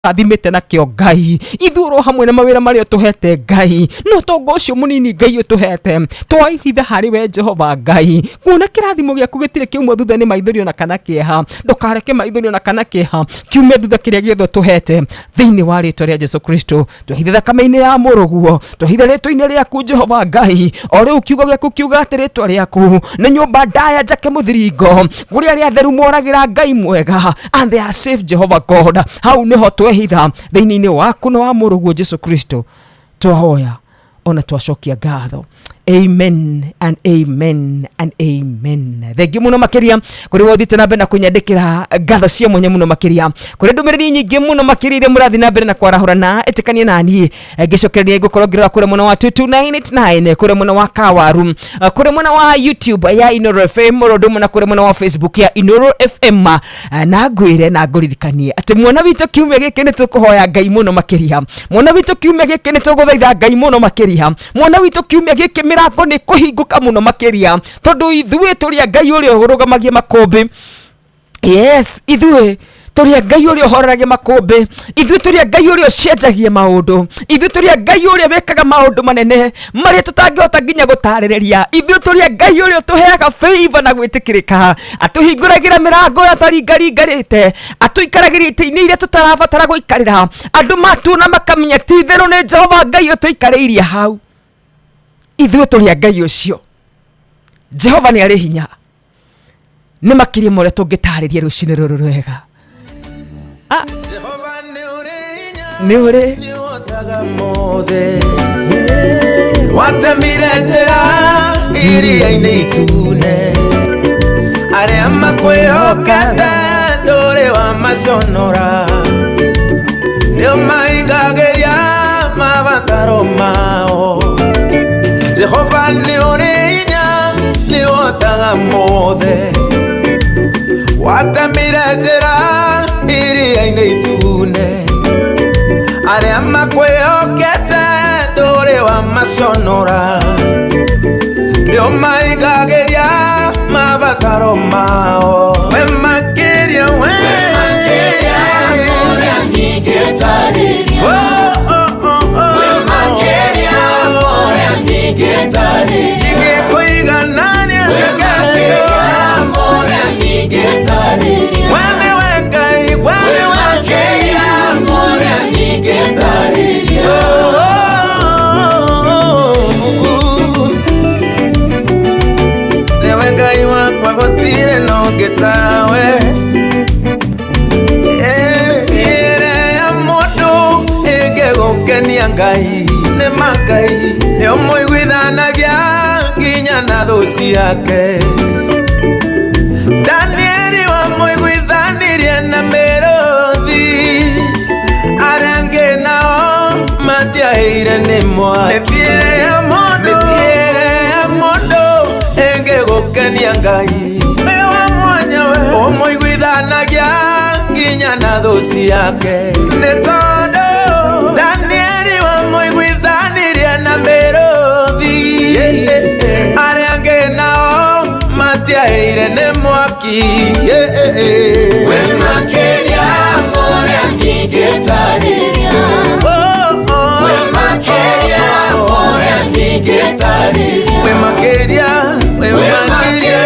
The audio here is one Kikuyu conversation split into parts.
Rathimĩte nakĩo Ngai ithuĩ hamwe na mawĩra marĩa ũtũhete Ngai, no tonga ũcio mũnini Ngai ũtũhete twaihitha harĩ we Jehova Ngai, kuona kĩrathimo gĩaku gĩtirĩ kĩauma thutha nĩ maithori ona kana kĩeha. Ndũkareke maithori ona kana kĩeha kiume thutha kĩrĩa gĩothe ũtũhete thĩinĩ wa rĩtwa rĩa Jesu Kristo. Twehithe thakame-inĩ ya mũrũguo, twehithe rĩtwa-inĩ rĩaku Jehova Ngai. O rĩu kiugo gĩaku kiuga atĩ rĩtwa rĩaku nĩ nyũmba ndaya njake mũthiringo kũrĩa arĩa atheru moragĩra Ngai mwega, and they are safe. Jehova God, hau nĩho twehitha thĩinĩ-inĩ waku na wa mũrũguo Jesu Kristo. Twahoya ona twacokia ngatho. Amen and amen and amen. Thengiũ mũno makĩria kũrĩ we ũthiĩte na mbere na kũnyandĩkĩra ngatho cia mwanya mũno makĩria, kũrĩ ndũmĩrĩri nyingĩ mũno makĩria iria mũrathiĩ na mbere na kwarahũrana. Ĩtĩkanie na niĩ ngĩcokereria ngũkorwo ngĩrora kũrĩa mwena wa 22989, kũrĩa mwena wa Kawaru, kũrĩa mwena wa YouTube ya Inoro FM, oro ũndũ ũmwe na kũrĩa mwena wa Facebook ya Inoro FM. Na ngwĩre na ngũririkanie atĩ mwana witũ, kiumia gĩkĩ nĩ tũkũhoya Ngai mũno makĩria. Mwana witũ, kiumia gĩkĩ nĩ tũgũthaitha Ngai mũno makĩria. Mwana witũ, kiumia gĩkĩ mĩrango nĩ kũhingũka mũno makĩria, tondũ ithuĩ tũrĩ a Ngai ũrĩa ũrũgamagia makũmbĩ. Yes, ithuĩ tũrĩ a Ngai ũrĩa ũhoreragia makũmbĩ, ithuĩ tũrĩ a Ngai ũrĩa ũcenjagia maũndũ, ithuĩ tũrĩ a Ngai ũrĩa wĩkaga maũndũ manene marĩa tũtangĩhota nginya gũtarĩrĩria, ithuĩ tũrĩ a Ngai ũrĩa ũtũheaga favor na gwĩtĩkĩrĩka, atũhingũragĩra mĩrango ĩrĩa twaringaringarĩte, atũikaragĩria itĩ-inĩ iria tũtarabatara gũikarĩra. Andũ matuona makamenya ti itherũ nĩ Jehova Ngai ũtũikarĩirie hau. Ithuĩ tũrĩ a Ngai ũcio. Jehova nĩ arĩ hinya nĩ makĩria ma ũrĩa tũngĩtarĩria rũcinĩ rũrũ rwega. Ah, Jehova nĩ ũrĩ hinya, nĩ ũrĩ nĩ ũhotaga mothe. Watemire njĩra iria-inĩ itune, arĩa makwĩhokete ndũrĩ wamaconora, nĩ ũmahingagĩria mabataro mao. Jehova nĩ ũrĩ hinya, nĩ ũhotaga mothe. Watemire njĩra iria-inĩ itune, arĩa makwĩhokete ndũrĩ wamaconora, nĩ ũmahingagĩria mabataro mao. We makĩria, we Oh, oh, oh, oh. Ingĩkũiganania we nĩwe Ngai, we nĩwe Ngai. Oh, oh, oh, oh. Nĩwe Ngai wakwa, gũtirĩ na ũngĩ tawe. Mĩthiĩre ya mũndũ ĩngĩgũkenia Ngai, nĩ ma Ngai nĩ ũmũiguithanagia nginya na thũ ciake. Danieli wamũiguithanirie na mĩrũthi, arĩa angĩ nao matiahĩire nĩ mwaki. Mĩthiĩre ya mũndũ, mĩthiĩre ya mũndũ ĩngĩgũkenia Ngai, wĩ wa mwanya we, ũmũiguithanagia nginya na thũ ciake, nĩ tondũ Danieli wamũiguithanirie na mĩrũthi, arĩa angĩ nao matiahĩire nĩ mwaki. We makĩria ũrĩa ingĩtarĩria. Oh, oh. We makĩria ũrĩa ingĩtarĩria. We makĩria, we We makĩria. makĩria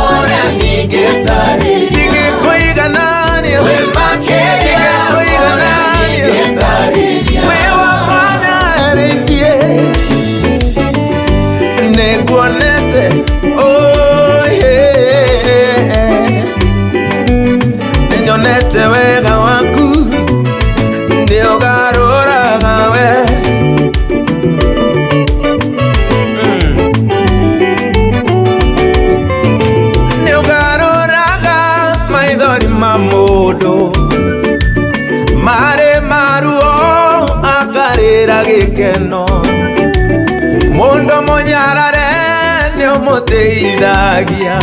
ũrĩa ingĩtarĩria. Ingĩkũiganania. We makĩria ũrĩa ingĩtarĩria. Wĩ wa mwanya harĩ niĩ, nĩnguonete, oh, yeah. Nĩnyonete wega waku, nĩũgarũraga we. Nĩũgarũraga maithori ma mũndũ marĩ maruo akarĩra gĩkeno, mũndũ mũnyarare nĩ ũmũteithagia,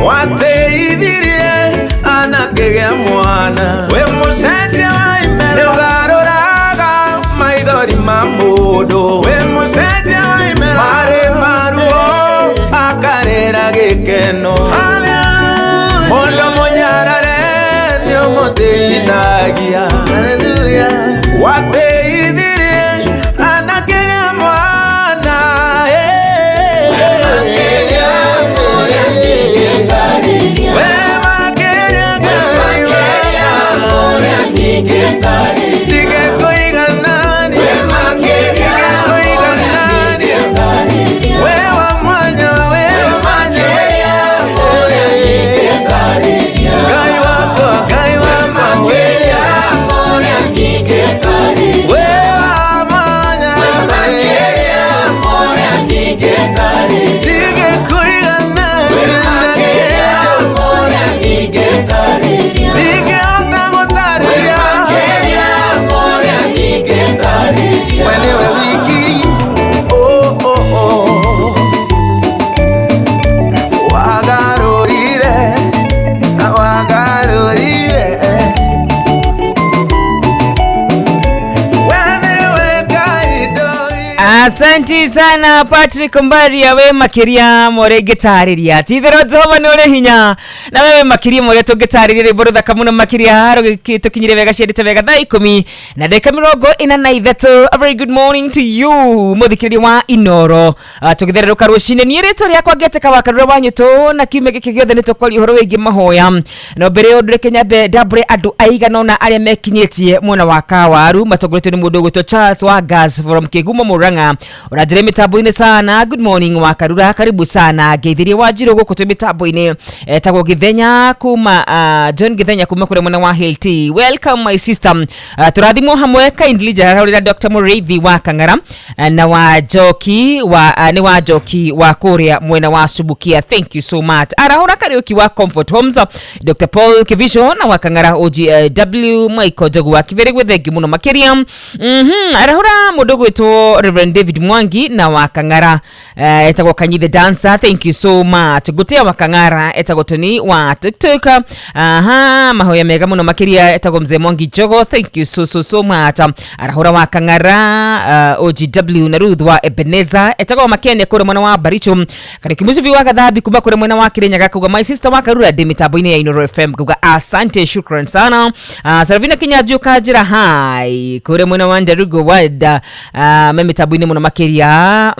wateithirie anakĩgĩa mwana. Wĩ mũcenjia wa imero, nĩũgarũraga maithori ma mũndũ, wĩ mũcenjia wa imero, marĩ maruo akarĩra gĩkeno, mũndũ mũnyarare nĩ ũmũteithagia. Ningĩtarĩria Ndigekũiganania. We makĩria Ndigekũiganania. Ningĩtarĩria We wa mwanya, we wa mwanya. Ũrĩa ningĩtarĩria Ngai wakwa, Ngai wa Makĩria ũrĩa ningĩtarĩria We wa mwanya. Makĩria ũrĩa ningĩtarĩria Ndigekũiganania. Makĩria ũrĩa ningĩtarĩria Ndingĩhota gũtarĩria. Makĩria ũrĩa ningĩtarĩria We nĩwe wiki. Oh, oh, oh. Wagarũrire, wagarũrire. We nĩwe Ngai ndũire. Asanti sana Patrick Mbaria, we makiria more ngĩtarĩria ti-itherũ Jehova nĩ ũrĩ hinya na wewe makiria more tũngĩtarĩria rwĩmbo rũthaka mũno makiria rũgĩtũkinyire wega ciendete wega thaa 13 na ndagĩka 43. A very good morning to you mũthikĩrĩria wa Inoro. Tũgĩthererũka rũcinĩ, niĩ rĩtwa rĩakwa ngetĩka wa Karura wa Nyũtũ, na kiumia gĩkĩ gĩothe nĩ tũkwaria ũhoro wĩgiĩ mahoya. No mbere ĩyo ndũreke nyambe ndambũre andũ aigana ũna arĩa mekinyĩtie mwena wa Kawaru matongoretio nĩ mũndũ ũgwĩtwo Charles wa Gas from Kĩgumo Murang'a, ũranjĩra mĩtambo-inĩ sana. Good morning wa Karura, karibu sana. Ngeithirie wa Njirũ gũkũ twĩ mĩtambo-inĩ, etagwo Gĩthenya kuma John Gĩthenya kuma kũrĩa mwena wa Hilti. Welcome my sister. Tũrathimwo hamwe kindly. Njarahũrĩra Dr. Mũrĩithi wa Kang'ara na wa Njoki wa nĩ wa Njoki wa kũrĩa mwena wa Subukia, thank you so much. Arahũra Kariũki wa Comfort Homes, Dr. Paul Kivisho na wa Kang'ara, OGW Michael Njogu wa Kibere, thengi mũno makĩria. Arahũra mũndũ gwĩtwo Reverend David Mwangi na wa Kang'ara, etagwo Kanyi the dancer, thank you so much. Ngutia wa Kang'ara, etagwo Tony wa TikTok, aha, mahoya mega mũno makĩria, etagwo Mzee Mwangi Jogo, thank you so so so much. Arahũra wa Kang'ara, OGW na Ruth wa Ebeneza, etagwo Makene kũrĩa mwena wa Baricho. Kariũki Mũcibi wa Gathambi kuma kũrĩa mwena wa Kirinyaga kuga my sister wa Karura ndĩ mĩtambo-inĩ ya Inoro FM, kuga asante, shukran sana. Saravina Kinyanjui kanjĩra hi kũrĩa mwena wa Ndarugo wada, me mĩtambo-inĩ mũno makĩria.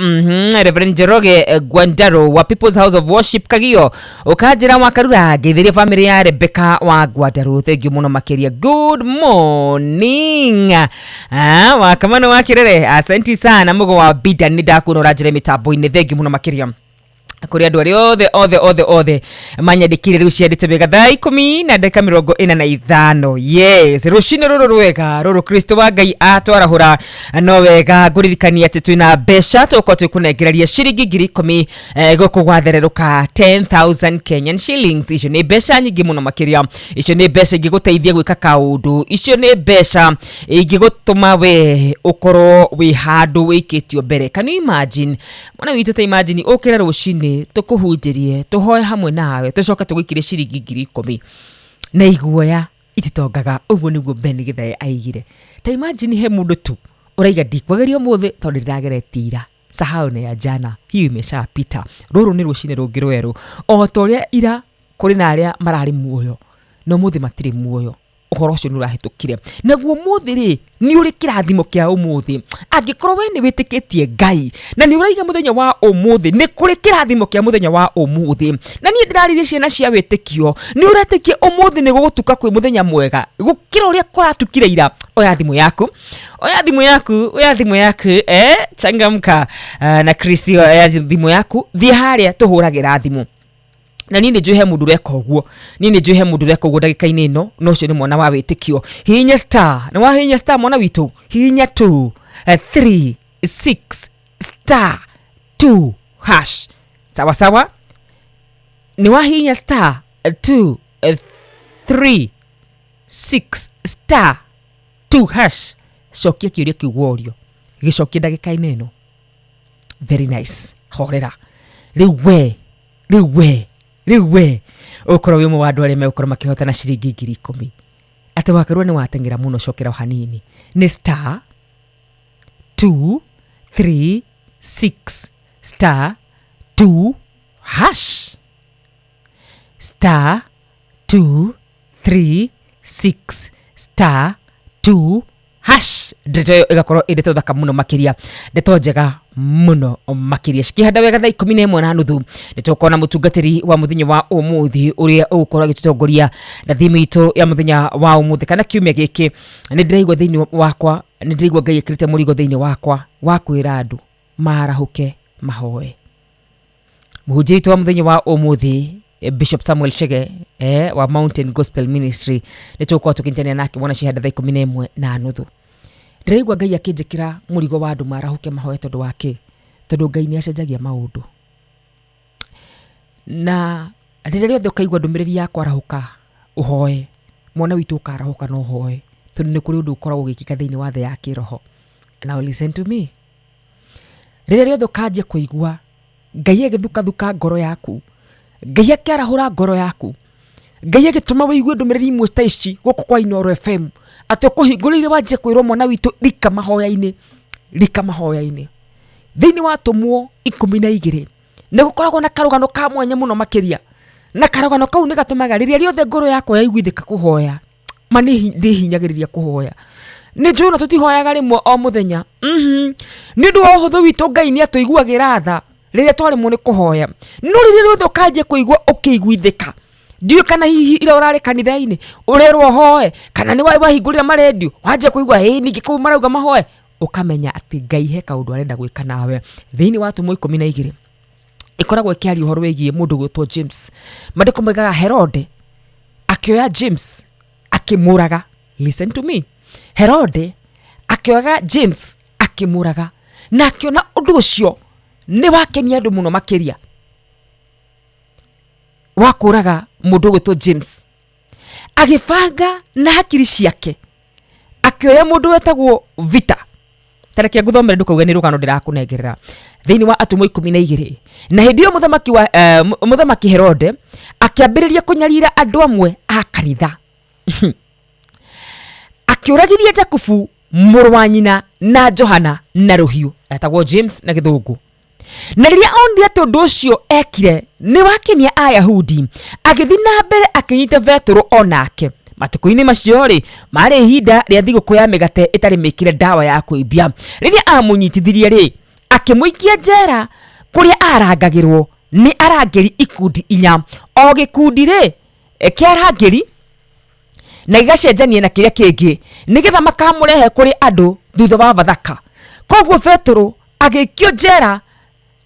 Reverend Njoroge Gwandaro wa People's House of Worship Kagio ũkanjĩra wa Karura ngeithĩria famĩlĩ ya Rebecca wa Gwandaro, thank you mũno makĩria. Good morning wa Kamano wa Kirere, asanti sana. Mugo wa Bida nĩ ndakuona ũranjĩra mĩtambo-inĩ, thank you mũno makĩria kũrĩ andũ arĩa othe othe othe othe manyandĩkire. Rĩu ciandĩte wega thaa 15 na ndagĩka 45. Yes, rũcinĩ rũrũ rwega rũrũ Kristo wa Ngai atwarahũra, no wega ngũririkania atĩ twĩna mbeca tũgũkorwo twĩkũnengereria ciringi 10,000 gũkũ gwathererũka. 10,000 Kenyan shillings, icio nĩ mbeca nyingĩ mũno makĩria. Icio nĩ mbeca ingĩgũteithia gwĩka kaũndũ, icio nĩ mbeca ingĩgũtũma we ũkorwo wĩ handũ wĩikĩtio mbere. Can you imagine, mwana witũ? Ta imagine ũkĩre rũcinĩ tũkũhunjĩrie, tũhoe hamwe nawe, tũcoke tũgũikĩrie ciringi 10,000 na iguoya ititongaga. Ũguo nĩguo Ben Githae aigire. Ta imagine he mũndũ tu ũraiga ndikwageria ũmũthĩ tondũ ndĩrageretie ira. Sahau na ya jana, hiyo imeshapita. Rũrũ nĩ rũcinĩ rũngĩ rwerũ. O ta ũrĩa ira kũrĩ na arĩa mararĩ muoyo no mũthĩ matirĩ muoyo, ũhoro ũcio nĩ ũrahĩtũkire. Naguo mũthĩ rĩ, nĩ ũrĩ kĩrathimo kĩa ũmũthĩ. Angĩkorwo we nĩ wĩtĩkĩtie Ngai na nĩ ũraiga mũthenya wa ũmũthĩ nĩ kũrĩ kĩrathimo kĩa mũthenya wa ũmũthĩ, na niĩ ndĩrarĩria ciana cia wĩtĩkio, nĩ ũretĩkia ũmũthĩ nĩ gũgũtuka kwĩ mũthenya mwega gũkĩra ũrĩa kũratukire ira. Oya thimũ yaku, oya thimũ yaku, oya thimũ yaku, changamka na Chris. Oya thimũ yaku, thiĩ harĩa tũhũragĩra thimũ. Na niĩ nĩ njũĩ he mũndũ ũreka ũguo, niĩ nĩ njũĩ he mũndũ ũreka ũguo ndagĩka-inĩ ĩno, na ũcio nĩ mwana wa wĩtĩkio. Hihinya star, nĩ wahihinya star, mwana witũ? Hihinya 2 3 6 star 2 hash. Sawa sawa, nĩ wahihinya star 2 3 6 star 2 hash. Cokia kĩũria kĩu worio, gĩcokie ndagĩka-inĩ ĩno. Very nice. Horera rĩu we, rĩu we, rĩu we ũkorwo wĩ ũmwe wa andũ arĩa megũkorwo makĩhotana ciringi 10,000. Atĩ wakarua nĩ wateng'era mũno, cokera o hanini. Nĩ star 2 3 6 star 2 hash, star 2 3 6 star 2. Hash, ndeto ĩyo ĩgakorwo ĩ ndeto thaka mũno makĩria, ndeto njega mũno makĩria. Cikĩhanda wega thaa 11:30 nĩ tũkorwo na mũtungatĩri wa mũthenya wa ũmũthĩ ũrĩa ũgũkorwo agĩtũtongoria na thimu itũ ya mũthenya wa ũmũthĩ kana kiumia gĩkĩ. Nĩ ndĩraigua thĩinĩ wakwa, nĩ ndĩraigua Ngai ĩkĩrĩte mũrigo thĩinĩ wakwa wa kwĩra andũ marahũke mahoe. Mũhunjia witũ wa mũthenya wa ũmũthĩ, Bishop Samuel Chege, wa Mountain Gospel Ministry, nĩ tũgũkorwo tũkĩnyitanĩra nake mwana cihanda thaa 11:30. Ndĩraigua Ngai akĩnjĩkĩra mũrigo wa andũ marahũke mahoe. Tondũ wa kĩ? Tondũ Ngai nĩ acenjagia maũndũ, na rĩrĩa rĩothe ũkaigua ndũmĩrĩri ya kwarahũka ũhoe, mwana witũ, ũkarahũka na ũhoe, tondũ nĩ kũrĩ ũndũ ũkoragwo ũgĩkĩka thĩinĩ wa thĩ ya kĩroho. Now listen to me, rĩrĩa rĩothe ũkanjia kũigua Ngai agĩthukathuka ngoro yaku, Ngai akĩarahũra ngoro yaku, Ngai agĩtũma wĩigue ndũmĩrĩri imwe ta ici gũkũ kwa Inooro FM, atĩ ũkũhingũrĩire wanjie kwĩrwo, mwana witũ, rika mahoya-inĩ, rika mahoya-inĩ. Thĩinĩ wa Atũmwo 12 nĩ gũkoragwo na karũgano ka mwanya mũno makĩria, na karũgano kau nĩ gatũmaga rĩrĩa rĩothe ngoro yakwa yaiguithĩka kũhoya, ma nĩ ndĩhinyagĩrĩria kũhoya. Nĩ njũĩ ona tũtihoyaga rĩmwe o mũthenya. Nĩ ũndũ wa ũhũthũ witũ, Ngai nĩ atũiguagĩra tha rĩrĩa twaremwo nĩ kũhoya, no rĩrĩa rĩothe ũkanjia kũigua ũkĩiguithĩka, ndiũĩ kana hihi ira ũrarĩ kanitha-inĩ ũrerwo ũhoe, kana nĩ wahingũrĩra marendio wanjia kũigua ĩ ningĩ kũu marauga mahoe, ũkamenya atĩ Ngai he kaũndũ arenda gwĩka nawe. Thĩinĩ wa Atũmwo 12 ĩkoragwo ĩkĩaria ũhoro wĩgiĩ mũndũ gwĩtwo James. Maandĩko moigaga Herode akĩoya James akĩmũraga. Listen to me, Herode akĩoya James akĩmũraga, na akĩona ũndũ ũcio nĩ wakenia andũ mũno makĩria wa kũraga mũndũ ũgwĩtwo James. Agĩbanga na hakiri ciake, akĩoya mũndũ wetagwo Vita. Tareke ngũthomere, ndũkauge nĩ rũgano ndĩrakũnengerera. Thĩinĩ wa Atũmwo 12, na hĩndĩ ĩyo mũthamaki wa mũthamaki Herode akĩambĩrĩria kũnyarira andũ amwe a kanitha, akĩũragithia Jakubu mũrũ wa nyina na Johana na rũhiũ, etagwo James na gĩthũngũ. Na rĩrĩa onire atĩ ũndũ ũcio ekire nĩ wakenia Ayahudi, agĩthiĩ na mbere akĩnyita Betũrũ o nake. Matukũ-inĩ macio rĩ, marĩ ihinda rĩa thigũkũ ya mĩgate ĩtarĩ mĩkĩre ndawa ya kũimbia. Rĩrĩa amũnyitithirie rĩ, akĩmũikia njera kũrĩa arangagĩrwo nĩ arangĩri ikundi inya, o gĩkundi rĩ kĩa arangĩri na gĩgacenjania na kĩrĩa kĩngĩ, nĩgetha makamũrehe kũrĩ andũ thutha wa Bathaka. Koguo Betũrũ agĩikio njera,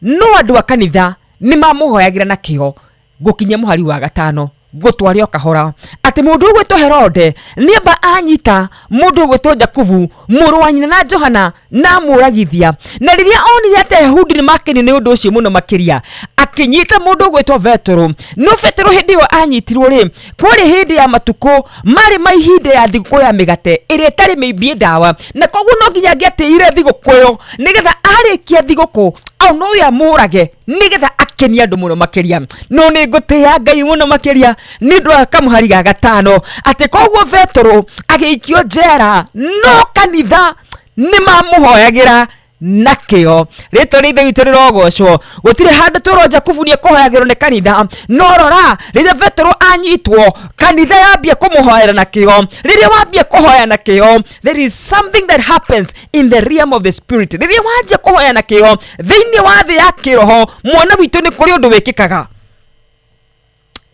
no andũ a kanitha nĩ mamũhoyagĩra na kĩo. Gũkinya mũhari wa gatano, ngũtware o kahora, atĩ mũndũ ũgwĩtwo Herode nĩamba anyita mũndũ ũgwĩtwo Jakubu mũrũ wa nyina na Johana na amũragithia. Na rĩrĩa onire atĩ Ayahudi nĩ makenio nĩ ũndũ ũcio mũno makĩria, akĩnyita mũndũ ũgwĩtwo Betũrũ. No Betũrũ hĩndĩ ĩyo anyitirwo rĩ, kwarĩ hĩndĩ ya matukũ marĩ ma ihinda ya thigũkũ ya mĩgate ĩrĩa ĩtarĩ mĩimbie ndawa, na koguo no nginya angĩatĩire thigũkũ ĩyo, nĩgetha arĩkia thigũkũ au no ũyũ amũrage, nĩgetha akenie andũ mũno makĩria. No nĩ ngũtĩĩa Ngai mũno makĩria nĩ ũndũ wa kamũhari ga gatano, atĩ koguo Betũrũ agĩikio njera, no kanitha nĩ mamũhoyagĩra na kĩo. Rĩtwa rĩa Ithe witũ rĩrogocwo. Gũtirĩ handũ twĩrwo Jakubu nĩ ekũhoyagĩrwo nĩ kanitha, no rora rĩrĩa Betũrũ anyitwo, kanitha yambia kũmũhoera na kĩo. Rĩrĩa wambia kũhoya na kĩo, there is something that happens in the realm of the spirit. Rĩrĩa wanjia kũhoya na kĩo thĩinĩ wa thĩ ya kĩroho, mwana witũ, nĩ kũrĩ ũndũ wĩkĩkaga.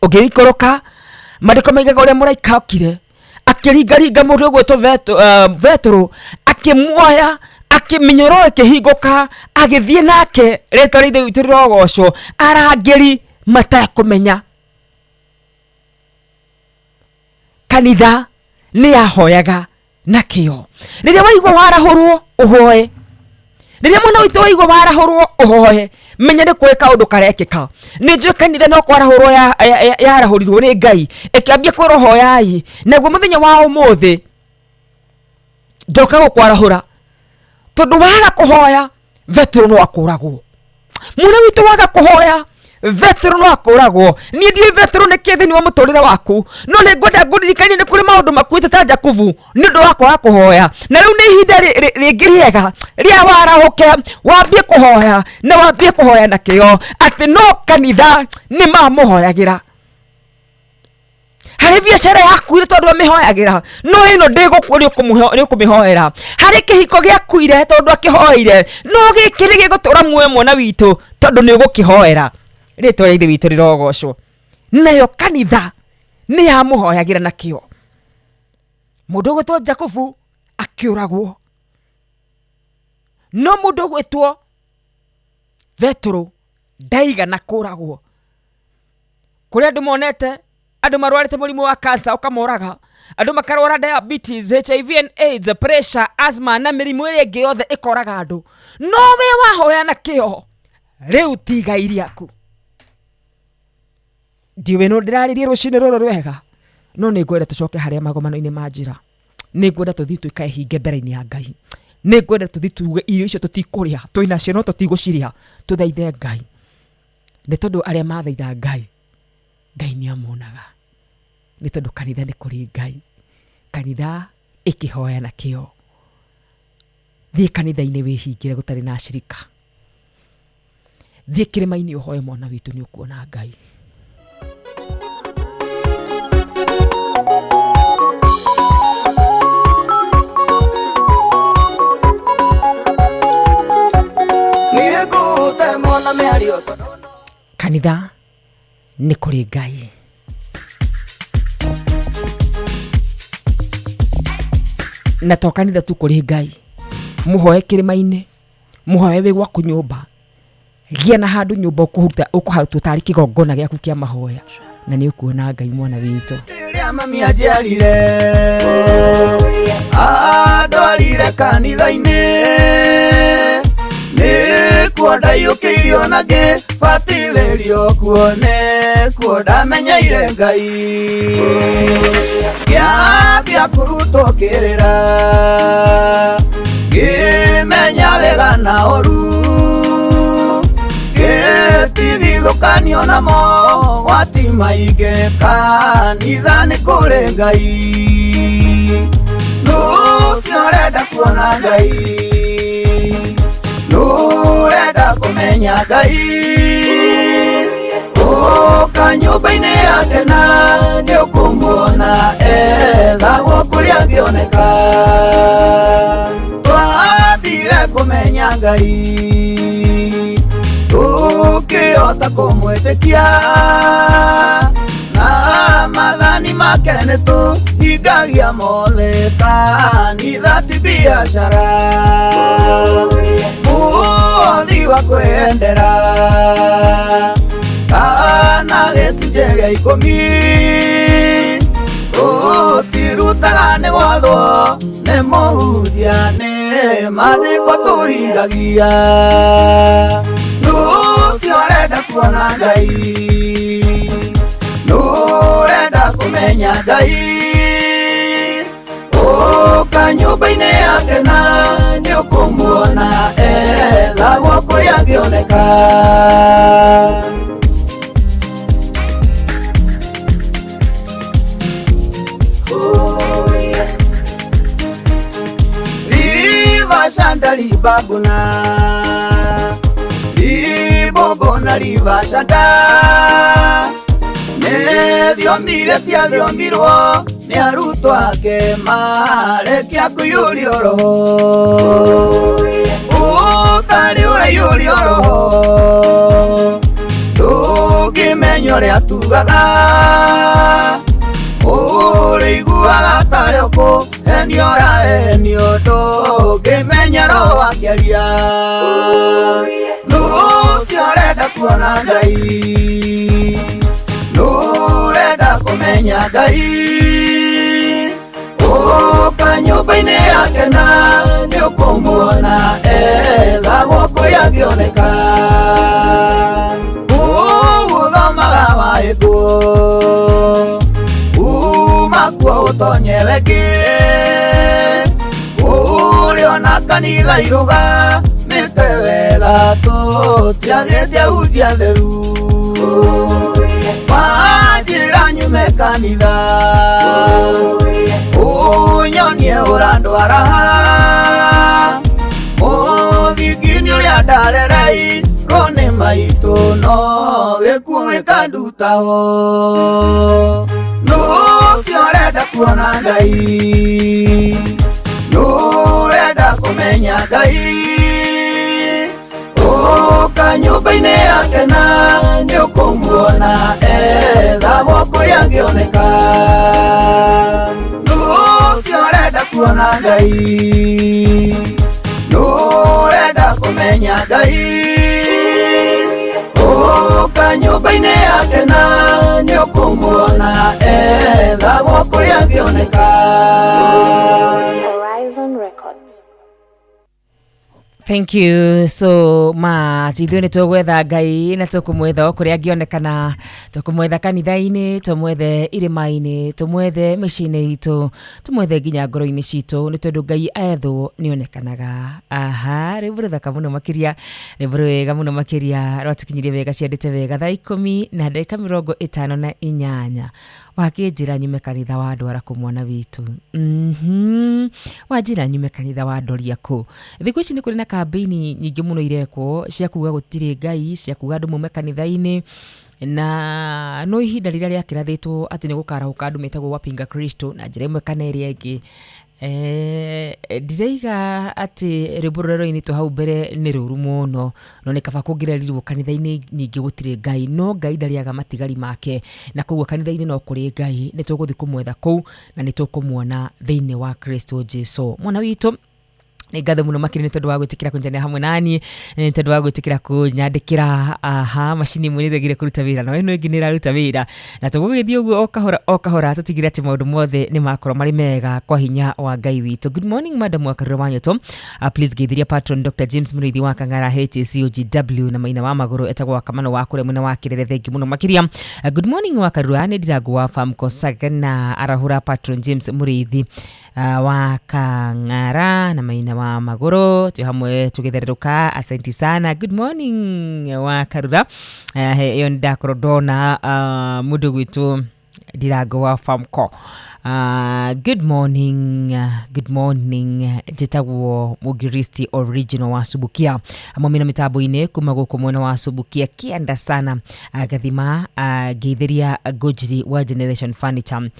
Ũngĩikũrũka, maandĩko maigaga ũrĩa mũraika okire akĩringaringa mũndũ ũgwĩtwo Betũrũ, akĩmuoya, akĩmĩnyororo ĩkĩhingũka, agĩthiĩ nake. Rĩtwa rĩa Ithe witũ rĩrogocwo. Arangĩri matekũmenya, kanitha nĩ yahoyaga na kĩo. Rĩrĩa waigua warahũrwo ũhoe, rĩrĩa mwana witũ waigua warahũrwo ũhoe, menya nĩ kũrĩ kaũndũ karekĩka. Nĩ njũĩ kanitha no kwarahũrwo yarahũrirwo nĩ Ngai, ĩkĩambia kwĩrwo hoyai. Naguo mũthenya wa ũmũthĩ ndoka gũkwarahũra, tondũ waga kũhoya, Betũrũ no akũragwo. Mwana witũ, waga kũhoya, Betũrũ no akũragwo. Niĩ ndiũĩ Betũrũ nĩ kĩ thĩinĩ wa mũtũrĩre waku, no nĩ ngwenda ngũririkanie nĩ kũrĩ maũndũ makuĩte ta Jakubu nĩ ũndũ wa kwaga kũhoya. Na rĩu nĩ ihinda rĩngĩ rĩega rĩa warahũke wambie kũhoya, na wambie kũhoya na kĩo, atĩ no kanitha nĩ mamũhoyagĩra. Harĩ biacara yakuire tondũ amĩhoyagĩra, no ĩno ndĩgũkua nĩ ũkũmĩhoera. Harĩ kĩhiko gĩakuire tondũ akĩhoeire, no gĩkĩ nĩ gĩgũtũra muoyo mwana witũ tondũ nĩ ũgũkĩhoera. Rĩtwa rĩa Ithe witũ rĩrogocwo. Nayo kanitha nĩ yamũhoyagĩra na kĩo. Mũndũ ũgwĩtwo Jakubu akĩũragwo, no mũndũ ũgwĩtwo Petero ndaigana kũragwo. Kũrĩ andũ monete andũ marwarĩte mũrimũ wa cancer ũkamoraga, andũ makarwara diabetes, HIV and AIDS, pressure, asthma na mĩrimũ ĩrĩa ĩngĩ yothe ĩkoraga andũ, no we wahoya na kĩo rĩu ti igai rĩaku. Ndiũĩ no ndĩrarĩria rũcinĩ rũrũ rwega, no nĩ ngwenda tũcoke harĩa magomano-inĩ ma njĩra. Nĩ ngwenda tũthiĩ twĩkae hinge mbere-inĩ ya Ngai. Nĩ ngwenda tũthiĩ tuge irio icio tũtikũrĩa, twĩnacio no tũtigũcirĩa, tũthaithe Ngai. Nĩ tondũ arĩa mathaitha Ngai, Ngai nĩ amonaga. Nĩ tondũ kanitha nĩ kũrĩ Ngai. Kanitha ĩkĩhoya na kĩo. Thiĩ kanitha-inĩ wĩhingĩre gũtarĩ na acirika. Thiĩ kĩrĩma-inĩ ũhoe mwana witũ, nĩ ũkuona Ngai. Niĩ ngũtemwo na mĩario tondũ Kanitha nĩ kũrĩ Ngai. Na to kanitha tu kũrĩ Ngai. Mũhoe kĩrĩma-inĩ, mũhoe wĩ gwaku nyũmba. Gĩa na handũ nyũmba ũkũruta ũkũharutwo tarĩ kĩgongona gĩaku kĩa mahoya, na nĩ ũkuona Ngai mwana witũ. Rĩrĩa mami anjiarire andwarire kanitha-inĩ, nĩkuo ndaiyũkĩirio na ngĩbatithĩrio kuo, nĩkuo ndamenyeire Ngai. Ngĩambia kũrutwo kĩrĩra, ngĩmenya wega na ũru, ngĩtigithũkanio namo gwati maingĩ, kanitha nĩ kũrĩ Ngai. Nũ ũcio ũrenda kuona Ngai? Nũ ũrenda kũmenya Ngai? Ũka nyũmba-inĩ yake na nĩ ũkũmuona, ethagwo kũrĩa angĩoneka. Twambire kũmenya Ngai tũkĩhota kũmwĩtĩkia, na maathani make nĩ tũhingagia mothe. Kanitha ti biacara, mũhothi wa kwĩyendera kana gĩcunjĩ gĩa ikũmi, tũtirutaga nĩ gwathwo nĩ mũhunjia, nĩ maandĩko tũhingagia. Nũ ũcio ũrenda kuona Ngai? Nũ ũrenda kũmenya Ngai? Ũka nyũmba-inĩ yake na nĩ ũkũmuona, ethagwo kũrĩa angĩoneka. Riva shanda libaguna libobona riva shanda, nĩ thiomire ciathiomirwo nĩ arutwo ake marĩkia kũiyũrio roho. Ũtarĩ ũraiyũrio roho ndũngĩmenya ũrĩa tugaga, ũrĩiguaga tarĩ ũkũhenio ũrahenio, ndũngĩmenya roho akĩaria. Nũ ũcio ũrenda kuona Ngai? Nũ ũrenda kũmenya Ngai? Ũka nyũmba-inĩ yake na nĩ ũkũmuona, ethagwo kũrĩa angĩoneka. Ũgũthomaga waĩkwo uma kuo ũtonye wengĩ, ũrĩona kanitha irũgamĩte wega, tũtiagĩte ahunjia theru. Wanjĩra nyume kanitha ũnyonie ũrandwara, mũthingi-inĩ ũrĩa ndarereirwo nĩ maitũ, no gĩkuũ gĩkandutaho. Nũ kuona Ngai Nũrenda kũmenya Ngai Ũka nyũmba-inĩ yake na nĩũkũmuona ethagwo kũrĩa angĩoneka Nũcio ũrenda kuona Ngai Nũrenda kũmenya Ngai Ũka nyũmba-inĩ yake na nĩũkũmuona ethagwo kũrĩa angĩoneka Horizon Records. Thank you so much. Ithuĩ nĩ tũgwetha Ngai na tũkũmwetha o kũrĩa angĩonekana, tũkũmwetha kanitha-inĩ, tũmwethe irĩma-inĩ, tũmwethe mĩciĩ-inĩ itũ, tũmwethe nginya ngoro-inĩ citũ, nĩ tondũ Ngai ethwo nĩonekanaga. Aha, rwĩmbo rũthaka mũno makĩria, rwĩmbo rwega mũno makĩria, rwatũkinyirie wega ciandĩte wega thaa 10:58. Wakĩnjĩra nyume kanitha wa ndwara kũ mwana witũ? Wanjĩra nyume kanitha wa ndoria kũ? Thikũ ici nĩ kũrĩ na kambĩini nyingĩ mũno irekwo cia kuga gũtirĩ Ngai, cia kuga andũ mume kanitha-inĩ, na no ihinda rĩrĩa rĩakĩrathĩtwo atĩ nĩ gũkarahũka andũ metagwo wapinga Kristo na njĩra ĩmwe kana ĩrĩa ĩngĩ. Ndiraiga atĩ rwĩmbo rũrĩa rwainĩtwo hau mbere nĩ rũru mũno, no nĩ kaba kũngĩrerirwo kanitha-inĩ nyingĩ gũtirĩ Ngai, no Ngai ndarĩaga matigari make, na koguo kanitha-inĩ no kũrĩ Ngai, nĩ tũgũthiĩ kũmwetha kũu na nĩ tũkũmuona thĩinĩ wa Kristo Jesu. Mwana witũ, nĩ ngatho mũno makĩria nĩ tondũ wa gwĩtĩkĩra kũnyitanĩra hamwe naniĩ, nĩ tondũ wa gwĩtĩkĩra kũnyandĩkĩra. Aha, macini ĩmwe nĩ ĩregire kũruta wĩra no ĩno ĩngĩ nĩ ĩraruta wĩra, na tũgũgĩthiĩ ũguo o kahora o kahora tũtigĩrĩre atĩ maũndũ mothe nĩ makorwo marĩ mega kwa hinya wa Ngai witũ. Good morning madam wa Karura wa Nyoto. Please geithiria patron Dr. James Mũrĩithi wa Kang'ara HCOGW na maina wa magũrũ etagwo wa Kamano wa kũrĩa mwena wa Kĩrere, thengi mũno makĩria. Good morning wa Karura, nĩ Ndirango wa Famco Sagana arahũra patron James Mũrĩithi wa Kang'ara na maina wa magũrũ, twĩ hamwe tũgĩthererũka, asante sana. Good morning wa Karura, ĩyo nĩ ndakorwo ndona mũndũ gwitũ Ndirango wa Famco. Good morning, good morning, njĩtagwo Mũngiristi original wa Subukia, amwe na mĩtambo-inĩ kuma gũkũ mwena wa Subukia kĩanda sana, gathima, ngeithĩria Ngũnjiri wa Generation Furniture,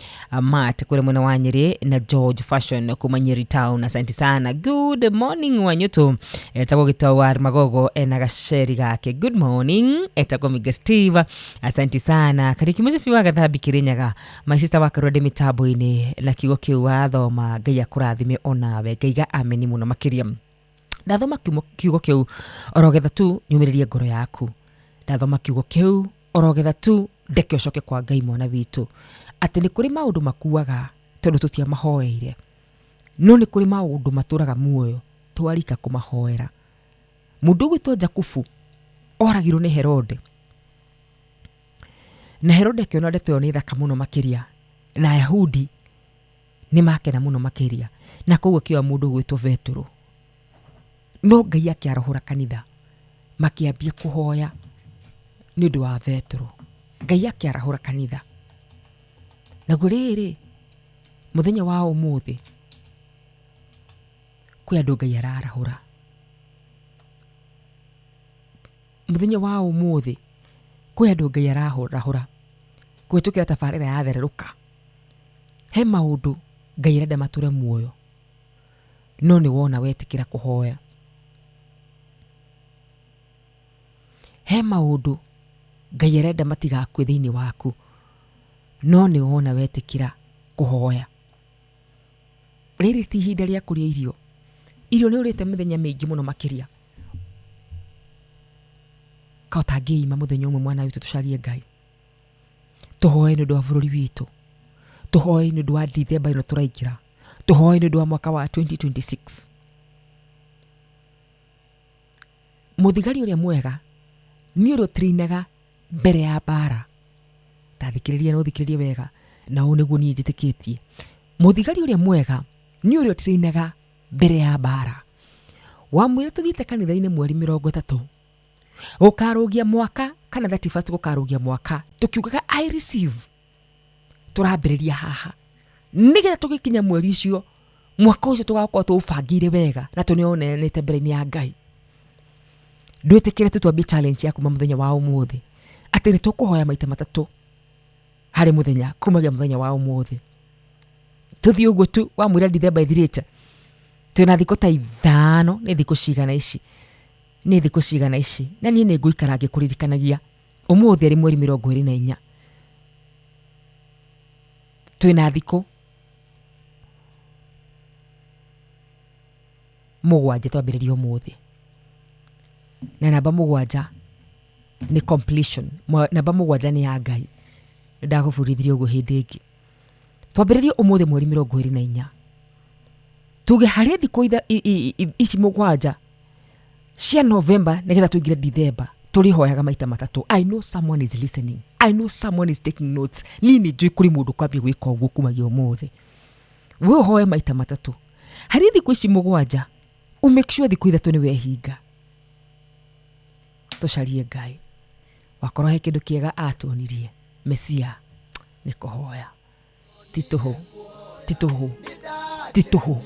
Matt kũrĩa mwena wa Nyĩrĩ na George Fashion kuma Nyeri Town, asante sana. Good morning Wanyũtũ, etagwo Gĩtau wa Magogo ena gaceri gake. Good morning, etagwo Miga Steve, asante sana. Kariki Mũcibi wa Gathambi Kĩrĩnyaga, my sister wa Karua ndĩ mĩtambo-inĩ na kiugo kĩu wathoma, Ngai akũrathime onawe, ngaiga ameni mũno makĩria. Ndathoma kiugo kĩu orogetha tu nyumĩrĩrie ngoro yaku, ndathoma kiugo kĩu orogetha tu ndeke ũcoke kwa Ngai mwana witũ, atĩ nĩ kũrĩ maũndũ makuaga tondũ tũtiamahoeire, no nĩ kũrĩ maũndũ matũraga muoyo twarika kũmahoera. Mũndũ ũgwĩtwo Jakubu oragirwo nĩ Herode, na Herode akĩona ndeto ĩyo nĩ thaka mũno makĩria, na Ayahudi nĩ makena mũno makĩria, na koguo akĩoya mũndũ ũgwĩtwo Betũrũ, no Ngai akĩarahũra kanitha makĩambia kũhoya nĩ ũndũ wa Betũrũ. Ngai akĩarahũra kanitha. Naguo rĩrĩ mũthenya wa ũmũthĩ kwĩ andũ Ngai ararahũra. Mũthenya wa ũmũthĩ kwĩ andũ Ngai ararahũra kũhĩtũkĩra tabarĩra ya thererũka. He maũndũ Ngai arenda matũre muoyo, no nĩ wona wetĩkĩra kũhoya. He maũndũ Ngai arenda matigakue thĩinĩ waku, no nĩ wona wetĩkĩra kũhoya. Rĩrĩ ti ihinda rĩa kũrĩa irio, irio nĩ ũrĩte mĩthenya mĩingĩ mũno makĩria. Ka ũtangĩima mũthenya ũmwe mwana witũ tũcarie Ngai, tũhoe nĩ ũndũ wa bũrũri witũ, tũhoe nĩ ũndũ wa Dithemba ĩno tũraingĩra, tũhoe nĩ ũndũ wa mwaka wa 2026. Mũthigari ũrĩa mwega nĩ ũrĩa ũtrainaga mbere ya mbara. Tathikĩrĩria na ũthikĩrĩrie wega, na ũũ nĩguo niĩ njĩtĩkĩtie. Mũthigari ũrĩa mwega nĩ ũrĩa ũtrainaga mbere ya mbara. Wamwĩra tũthiĩte kanitha-inĩ mweri 30 gũkarũgia mwaka kana 31 gũkarũgia mwaka, tũkiugaga I receive, tũrambĩrĩria haha nĩgetha tũgĩkinya mweri ũcio mwaka ũcio tũgakorwo tũũbangĩire wega na tũnĩonanĩte mbere-inĩ ya Ngai. Ndwĩtĩkĩre tu twambie challenge ya kuma mũthenya wa ũmũthĩ atĩ nĩ tũkũhoya maita matatũ harĩ mũthenya kumagia mũthenya wa ũmũthĩ. Tũthiĩ ũguo tu wamwĩra Dithemba ĩthirĩte. Twĩna thikũ ta ithano, nĩ thikũ cigana ici? Nĩ thikũ cigana ici? Na niĩ nĩ ngũikara ngĩkũririkanagia. Ũmũthĩ arĩ mweri 24. Twĩna thikũ mũgwanja twambĩrĩria ũmũthĩ. Na namba 7 nĩ completion. Namba 7 nĩ ya Ngai. Ndagũbundithirie ũguo hĩndĩ ĩngĩ. Twambĩrĩrie ũmũthĩ mweri 24. Tuge harĩ thikũ ici 7 cia November nĩgetha tũingĩre Dithemba tũrĩhoyaga maita matatũ. I know someone is listening. I know someone is taking notes. Niĩ nĩ njũĩ kũrĩ mũndũ kwambia gwĩka ũguo kumagia ũmũthĩ. We ũhoe maita matatũ. Harĩ thikũ ici 7, ũ make sure thikũ 3 nĩ wehinga. Tũcarie Ngai. Wakorwo he kĩndũ kĩega atuonirie. Mesia nĩ kũhoya. Ti tũhũ. Ti tũhũ. Ti tũhũ.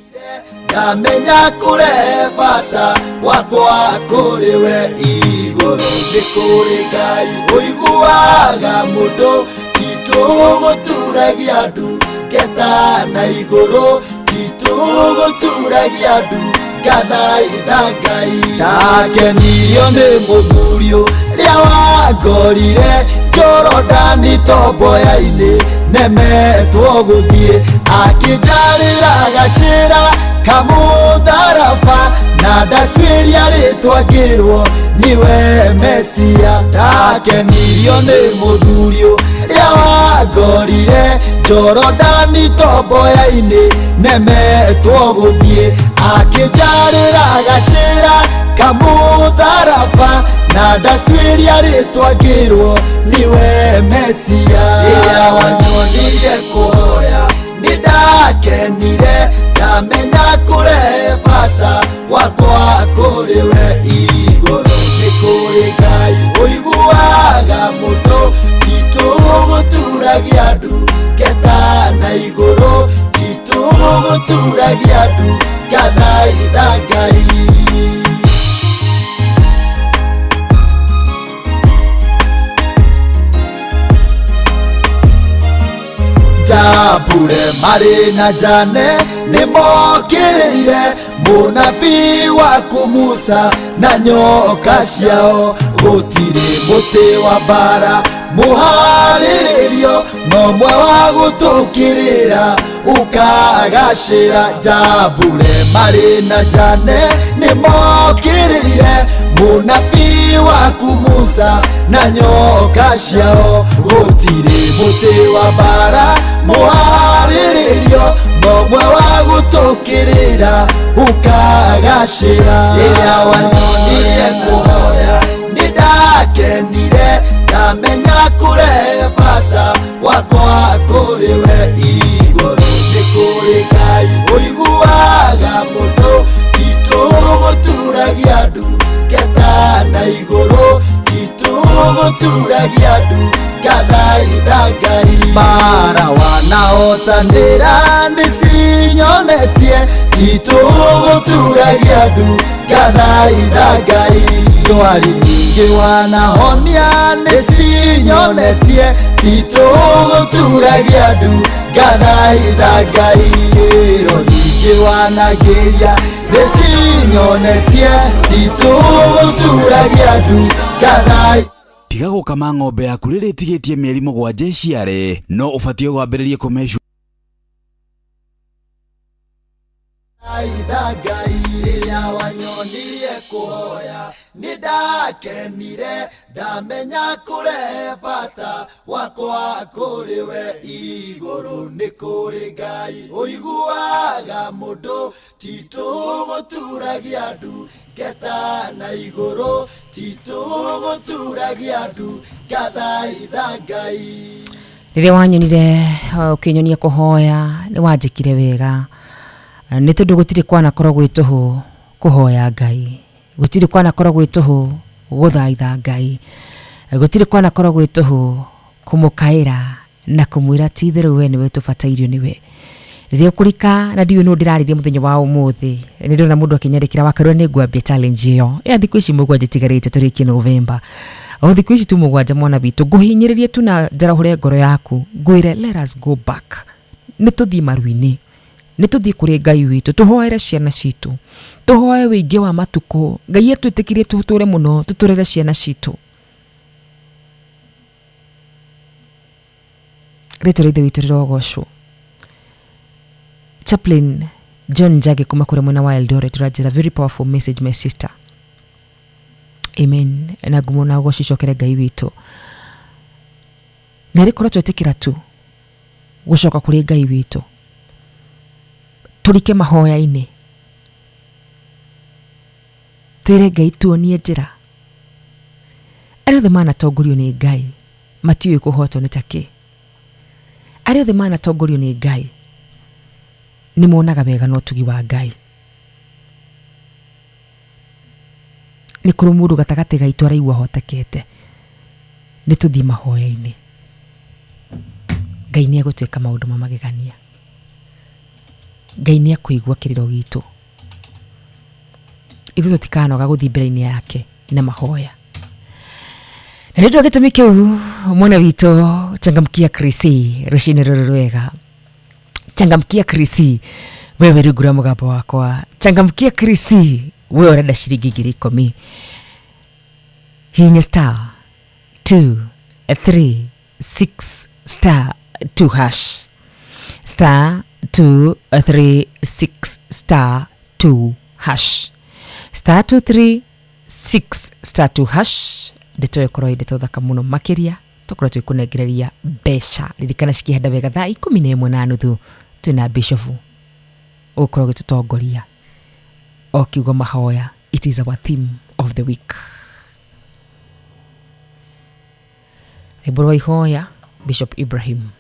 Ndamenya kũrehe bata wakwa kũrĩ we igũrũ nĩ kũrĩ Ngai ũiguaga mũndũ ti tũgũturagia ndu ngeta na igũrũ ti tũgũturagia ndu ngathaitha Ngai. Ndakenirio nĩ mũthuri ũrĩa wangorire Jorodani tomboya-inĩ nemetwo gũthiĩ akĩnjarĩra gacĩra kamũtharaba na ndatuĩria rĩtwa ngĩrwo niwe Mesia. Ndakenirio nĩ mũthuri ũrĩa wangorire Jorodani tomboya-inĩ nemetwo gũthiĩ akĩnjarĩra gacĩra kamũtharaba na ndatuĩria rĩtwa ngĩrwo niwe Mesia. Rĩrĩa wanyonirie kũhoya nĩ ndakenire ndamenya kũrehe bata wakwa kũrĩ we igũrũ nĩ kũrĩ Ngai ũiguaga mũndũ ti tũgũturagia ndu ngeta na igũrũ ti tũgũturagia ndu ngathaitha Ngai. Jambure marĩ na Jane nĩ mokĩrĩire mũnabii waku Musa na nyoka ciao gũtirĩ mũtĩ wa mbara mũharĩrĩrio no mwe wa gũtũkĩrĩra ũkagacĩra. Jambure marĩ na Jane nĩ mokĩrĩire mũnabii waku Musa na nyoka ciao gũtirĩ mũtĩ wa mbara mũharĩrĩrio no mwe wa gũtũkĩrĩra ũkagacĩra. Rĩrĩa wanyonirie kũhoya nĩ ndakenire ndamenya kũrehe bata wakwa kũrĩ we igũrũ nĩ kũrĩ Ngai ũiguaga mũndũ ti tũgũturagia ndu ngeta na igũrũ ti tũgũturagia ndu ngathaitha Ngai. Mbara wanahotanĩra nĩ cinyonetie ti tũgũturagia ndu ngathaitha Ngai. Ndwari nyingĩ wanahonia nĩ cinyonetie ti tũgũturagia ndu ngathaitha Ngai. Ĩro nyingĩ wanagĩria nĩ cinyonetie ti tũgũturagia ndu ngathaitha. Tiga gũkama ng'ombe yaku rĩrĩa ĩtigĩtie mĩeri 7 ĩciare no ũbatiĩ kwambĩrĩria kũmĩhe Thaitha Ngai. Rĩrĩa wanyonirie kũhoya nĩ ndakenire ndamenya kũrehe bata wakwa kũrĩ we igũrũ nĩ kũrĩ Ngai ũiguaga mũndũ ti tũgũturagia ndu ngeta na igũrũ ti tũgũturagia ndu ngathaitha Ngai. Rĩrĩa wanyonire ũkĩnyonia kũhoya nĩ wanjĩkire wega nĩ tondũ gũtirĩ kwanakorwo gwĩ tũhũ kũhoya Ngai, gũtirĩ kwanakorwo gwĩ tũhũ gũthaitha Ngai, gũtirĩ kwanakorwo gwĩ tũhũ kũmũkaĩra na kũmwĩra ti itherũ we nĩwe tũbatairio nĩwe. Rĩrĩa ũkũrika na ndiũĩ nũ ndĩrarĩria mũthenya wa ũmũthĩ nĩ ndĩrona mũndũ akĩnyandĩkĩra wakarua nĩ ngwambia challenge ĩyo ya thikũ ici 7 itigarĩte tũrĩkie November. O thikũ ici tu 7 mwana witũ ngũhinyĩrĩrie tu na njarahũre ngoro yaku ngwĩre let us go back. Nĩ tũthiĩ maru-inĩ, nĩ tũthiĩ kũrĩ Ngai witũ, tũhoere ciana citũ, tũhoe wĩingĩ wa matukũ. Ngai atwĩtĩkirie tũtũre mũno, tũtũrere ciana citũ. Rĩtwa rĩa Ithe witũ rĩrogocwo. Chaplain John Njagi kuma kũrĩa mwena wa Eldoret ũranjĩra, very powerful message, my sister. Amen. Na ngumo na ũgoci icokere Ngai witũ. Na rĩkorwo twetĩkĩra tu gũcoka kũrĩ Ngai witũ, tũrike mahoya-inĩ, twĩre Ngai tuonie njĩra. Arĩa othe manatongorio nĩ Ngai matiũĩ kũhotwo nĩ takĩ. Arĩa othe manatongorio nĩ Ngai nĩ monaga wega na ũtugi wa Ngai. Nĩ kũrĩ mũndũ gatagatĩ gaitũ araigua ahotekete, nĩ tũthiĩ mahoya-inĩ. Ngai nĩ egũtuĩka maũndũ ma magegania. Ngai nĩ ekũigua kĩrĩro gitũ. Ithuĩ tũtikanoga gũthiĩ mbere-inĩ yake na mahoya. Na nĩ ũndũ wa gĩtũmi kĩu, mwana witũ, changamkia Krisi rũcinĩ rũrũ rwega. Changamkia Krisi, wewe rungu rwa mũgambo wakwa. Changamkia Krisi, wewe ũrenda ciringi 10,000. Hihinya star 2 3 6 star 2 hash, star 2 3 6 star 2 hash, star 2 3 6 star 2 hash. Ndeto ĩyo ĩkorwo ĩ ndeto thaka mũno makĩria, tũkorwo twĩkũnengereria mbeca. Ririkana cikĩhanda wega thaa 11:30 twĩna bishofu ũgũkorwo ũgĩtũtongoria o kiugo mahoya. It is our theme of the week. Rwĩmbo rwa ihoya, Bishop Ibrahim.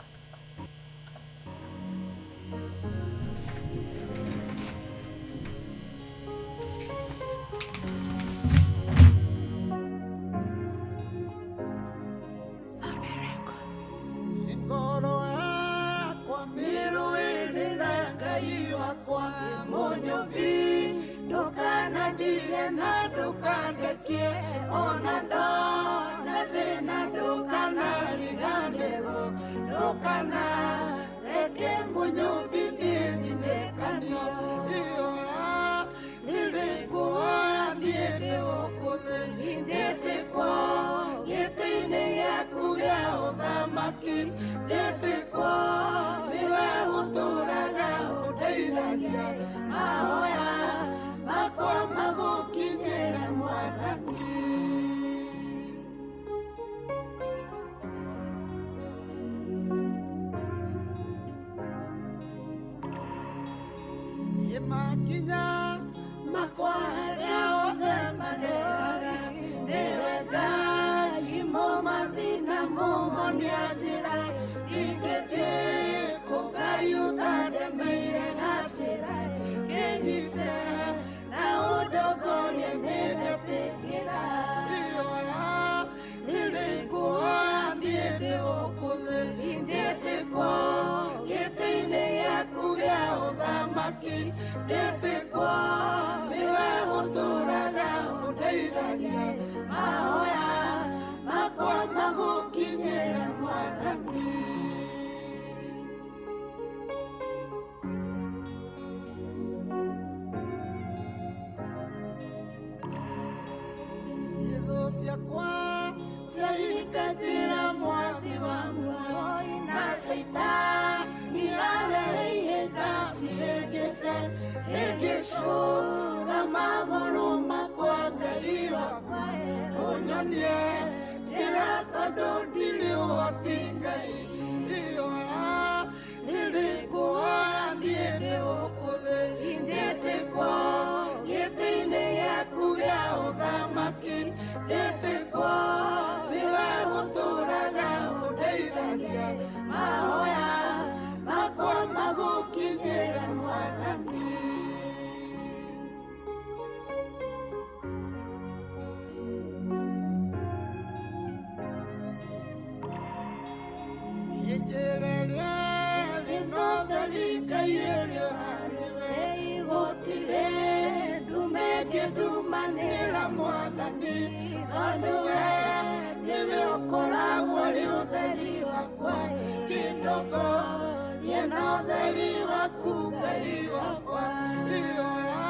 Ngoro yakwa mĩrũĩrĩ na Ngai wakwa mũnyũmbi, ndũkanandige na ndũkandekie, ona ndona thĩna ndũkanariganĩrwo, ndũkanareke mũnyũmbi niĩ thinĩkanio. Ihoya nĩrĩkuoya niĩ ndĩ gũkũ thĩ, njĩtĩkwo gĩtĩ-inĩ gĩaku gĩa ũthamaki, njĩtĩkwo nĩwe ũtũũraga ũndeithagia, mahoya makwa magũkinyĩre Mwathani. Makinya makwa arĩa othe mageraga, nĩwe Ngai mũmathi na mũmonia njĩra, ingĩthiĩ kũ Ngai ũtandemeire gacĩra, kĩnyite na ũndongorie nĩndetĩkĩra. Ihoya nĩrĩkuoya niĩ ndĩ gũkũ thĩ, njĩtĩkwo gĩtĩ-inĩ gĩaku gĩa ũthamaki, njĩtĩkwo nĩwe ũtũũraga ũndeithagia, mahoya makwa magũkinyĩre Mwathani. Thũ ciakwa ciahinga njĩra mwathi wa muoyo, na Caitani arehe ihĩnga cihĩngĩce, hĩngĩcũra magũrũ makwa. Ngai wakwa ũnyonie njĩra, tondũ ndirĩ ũhoti. Ngai, ihoya nĩrĩkuoya niĩ ndĩ gũkũ thĩ, njĩtĩkwo gĩtĩ-inĩ gĩaku gĩa ũthamaki, njĩtĩkwo nĩwe ũtũũraga ũndeithagia, mahoya makwa magũkinyĩre Mwathani. Njĩra ĩrĩa ĩrĩ ũtheri Ngai ĩrĩ harĩ we, gũtirĩ ndume ĩngĩndumanĩra Mwathani, tondũ we nĩwe ũkoragwo ũrĩ ũtheri wakwa, kĩndongorie na Ũtheri waku Ngai wakwa, ihoya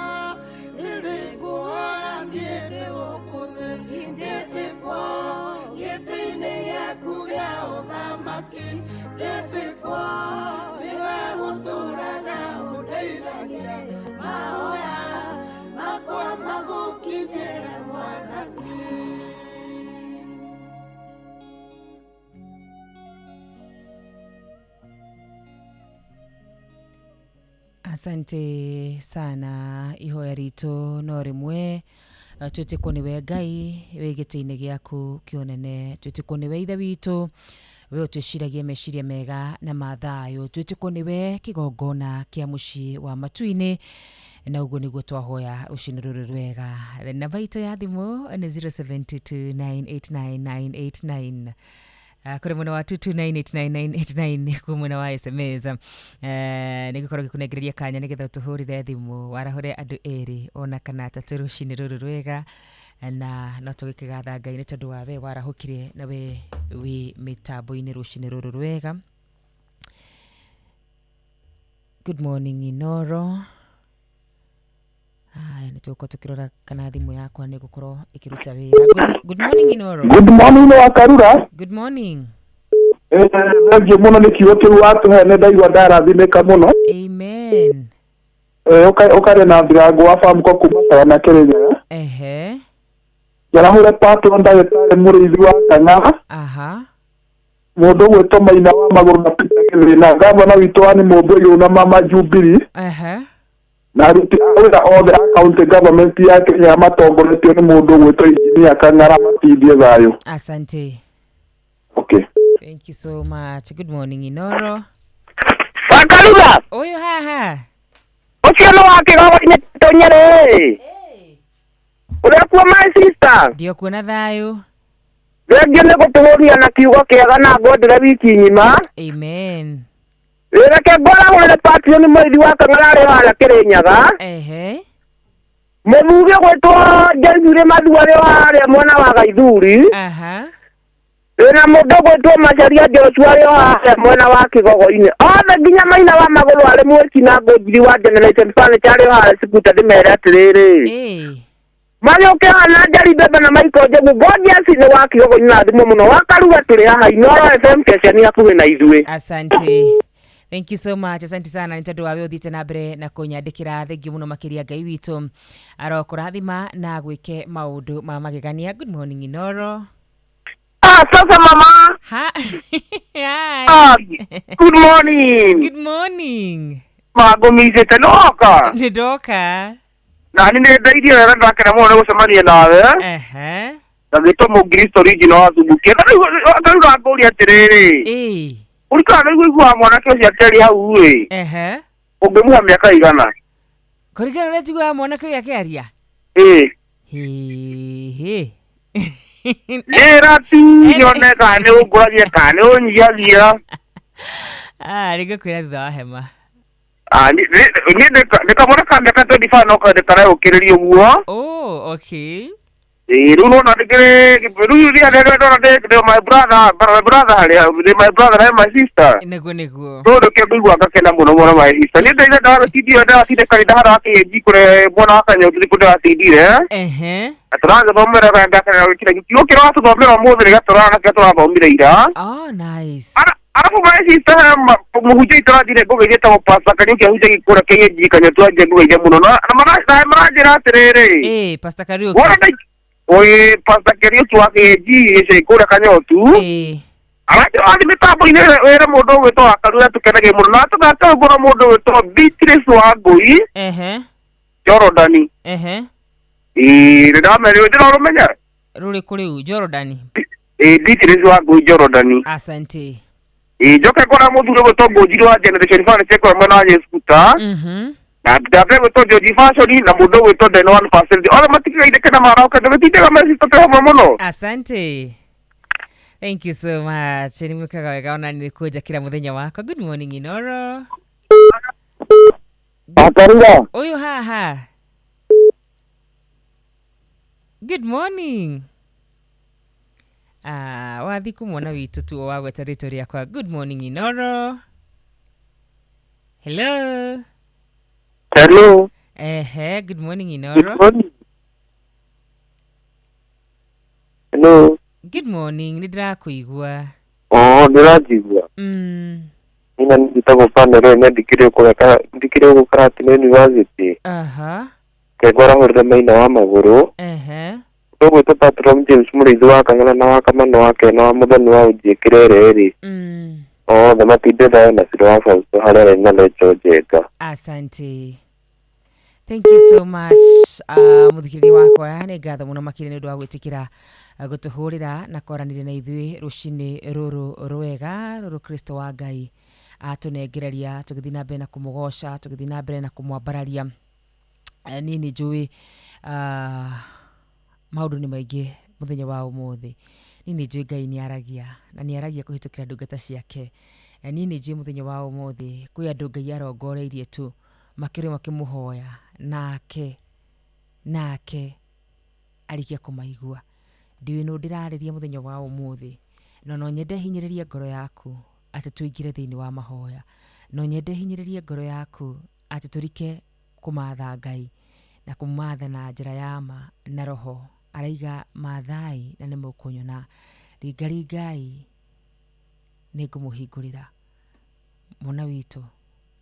rĩrĩ ngũhoya niĩ ndĩ gũkũ thĩ, njĩtĩkwo gĩtĩ-inĩ gĩaku gĩa ũthamaki, njĩtĩkwo nĩwe ũtũũraga ũndeithagia, mahoya makwa magũkinyĩre Mwathani. Asante sana. Ihoya ritũ no rĩmwe, twĩtĩkwo nĩwe Ngai wĩ gĩtĩ-inĩ gĩaku kĩonene, twĩtĩkwo nĩwe Ithe witũ we ũtwĩciragia meciria mega na ma thayũ, twĩtĩkwo nĩwe kĩgongona kĩa mũciĩ wa matu-inĩ, na ũguo nĩguo twahoya rũcinĩ rũrũ rwega. Namba itũ ya thimũ nĩ 0722989989. Kũrĩ mwena wa 2298989 kwĩ mwena wa SMS, nĩ gũkorwo gĩkũnengereria kanya nĩgetha ũtũhũrĩre thimũ warahũre andũ erĩ ona kana atatũ rũcinĩ rũrũ rwega, na no tũgĩkĩgatha Ngai nĩ tondũ wa we warahũkire na we wĩ mĩtambo-inĩ rũcinĩ rũrũ rwega. Good morning, Inoro. Haya, nĩ tũgũkorwo tũkĩrora kana thimũ yakwa nĩ gũkorwo ĩkĩruta wĩra. Good morning, Inoro. Good morning, Wakarura. Good morning. Thengiũ mũno nĩ kiugo kĩu watũhe, nĩ ndaigua ndarathimĩka mũno. Amen. Ũkarĩa na Ndirango wa Bamko kuma Sagana Kĩrĩnyaga. Njarahũre patwo ndagĩtarĩ mũrĩithi wa Kang'ara, mũndũ ũgwĩtwo Maina wa Magũrũ na Peter Gĩthĩna, gavana witũ wa nĩ Mũmbĩ Igũrũ na Mama Jubilee, na aruti a wĩra othe a county government ya Kenya matongoretio nĩ mũndũ ũgwĩtwo Engineer Kang'ara, matindie thayũ. Asante. Okay. Thank you so much. Good morning, Inoro. Wakarura. Ũyũ haha. Ũcio nĩ wa kĩgogo-inĩ tũnyerĩ. Ũrĩa kuo, my sister? Ndio kuona thayũ. Thengiũ nĩ gũtũhũria na kiugo kĩega na ngwendere wiki ng'ima. Amen. Reke ngoragũrĩre Patron mũithi wa Kang'ara arĩ harĩa Kĩrĩnyaga. Mũthuri ũgwĩtwo Njaithuri Mathua arĩ harĩa mwena wa Gaithuri. Wĩna mũndũ ũgwĩtwo Macharia Joshua arĩ harĩa mwena wa Kĩgogo-inĩ. Othe nginya Maina wa Magũrũ arĩ mwĩki na Ngũnjiri wa Generation Furniture arĩ harĩa Sikuta, ndĩmere atĩrĩrĩ. Magĩũke haha na Njeri Mbembe na Michael Njogu, Gorgeous nĩ wa Kĩgogo-inĩ na thimũ mũno. Wakaruga tũrĩ haha Inoro FM ceceni hakuhĩ na ithuĩ. Asante. Thank you so much. Asante sana nĩ tondũ wa we ũthiĩte na mbere na kũnyandĩkĩra. Thengiũ mũno makĩria. Ngai witũ arokũrathima na gwĩke maũndũ ma magegania. Good morning, Inoro. Ah, sasa mama. Ha. Hi. Ah, good morning. Good morning. Magũmicĩte nĩwoka? Nĩ ndoka. Na nĩ ndairie wega, ndakena mũno nĩ gũcemania nawe. Ngagĩtwo mũngiristo original wa Thumbukia. Na rĩu ndangũria atĩrĩrĩ. Ũrikana nĩguo iguaga mwanake ũcio akĩaria hau ĩ. Ũngĩmuha mĩaka igana? Kũringana na ũrĩa njiguaga mwanake ũyũ akĩaria? Ĩ. Hĩhĩ. Njĩra tu nyone kana nĩ ũngũragia kana nĩ ũnyihagia. Ah, nĩngũkwĩra thutha wa hema. Ah, niĩ ndĩ kamwana ka mĩaka 25 no ndĩkareyũkĩrĩria ũguo. Oh, okay. Ĩ, rĩu nĩwona ndĩkĩrĩ rĩu rĩrĩa ndona ndĩ my brother, my brother harĩa ndĩ my brother na my sister. Nĩguo nĩguo. Rĩu nĩkĩo ngũigua ngakena mũno mũno, my sister. Niĩ ndaire ndagacindire ndĩracinde kanitha harĩa wa KAG kũrĩa mwena wa Kanyũndũ nĩkuo ndĩracindire. Na tũragĩthomera ngakena gĩkĩra kiugo kĩrĩa watũthomera ũmũthĩ nĩgatũrana nakĩo tũrathomire ira. Oh, nice. Arabu my sister, he mũhunjia itũrathire ngũgĩire etagwo Pastor Kariũki, ahunjagia kũrĩa KAG Kanyũndũ, anjia ngũgĩire mũno na maranjĩra atĩrĩrĩ. Pastor Kariũki. Wona Oi, Pastor Kariũki wa KAG gĩcagi kũrĩa Kanyotu. Aranjĩra wathiĩ mĩtambo-inĩ wĩre mũndũ ũgwĩtwo Wakarura tũkenagie mũno na tũthake rwĩmbo rwa mũndũ ũgwĩtwo Beatrice Wangũi Jorodani. Ĩĩ, nĩndamenya ndĩrarũmenya. Rũrĩkũ rĩu Jorodani? Ĩĩ, Beatrice Wangũi Jorodani. Asante. Ĩĩ, njoke ngora mũthuri ũgwĩtwo Ngũnjiri wa Generation Furniture kũrĩa mwena wa Nyeskuta. Na ndambe gwĩtwo George Fashion na mũndũ ũgwĩtwo Den 1%. Othe matikigaire kana maraũka ndũgĩtindaga mecito twĩ hamwe mũno. Asante. Thank you so much. Nĩ mwĩkaga wega ona nĩ kũnja kila mũthenya wakwa. Good morning, Inoro. Wakarura. Ũyũ haha. Good morning. Ah, wathi kumwona witũ tu wagweta rĩtwa rĩakwa. Good morning, Inoro. Hello. Hello. Ehe, good morning Inoro. Good morning. Hello. Good morning, nĩ ndĩrakũigua. Oh, ndĩranjigua. Ina njĩtagwo Panero na ndikĩrĩ ndikĩrĩ gũkũ Karatina University. Aha. Kengwarahũrĩre maina wa magũrũ. Ehe. Tũgwĩtwo Patron James mũrĩithi wa Kang'ara na wa Kamano wa Kena wa Mũthoni wa Ũnjiĩ Kĩrere rĩ. Othe matinde thayũ na Ciro wa Fausto harĩa arĩ na Lecho Njenga. Asante. Thank you so much. Mũthikĩrĩria wakwa nĩ ngatho mũno makĩria nĩ ũndũ wa gwĩtĩkĩra gũtũhũrĩra na kwaranĩria na ithuĩ rũcinĩ rũrũ rwega rũrũ Kristo wa Ngai atũnengereria tũgĩthiĩ na mbere na kũmũgoca, tũgĩthiĩ na mbere na kũmwambararia. Niĩ nĩ njũĩ maũndũ nĩ maingĩ mũthenya wa ũmũthĩ. Niĩ nĩ njũĩ Ngai nĩ aragia na nĩ aragia kũhĩtũkĩra ndungata ciake. Niĩ nĩ njũĩ mũthenya wa ũmũthĩ kwĩ andũ Ngai arongoreirie tu makĩrĩ makĩmũhoya nake nake arĩkia kũmaigua. Ndiũĩ nũ ndĩrarĩria mũthenya wa ũmũthĩ, no no nyende hinyĩrĩrie ngoro yaku atĩ tũingĩre thĩinĩ wa mahoya. No nyende hinyĩrĩrie ngoro yaku atĩ tũrike kũmatha Ngai na kũmatha na njĩra ya ma na roho. Araiga mathai na nĩ mũkũnyona, ringaringai nĩ ngũmũhingũrĩra. Mwana witũ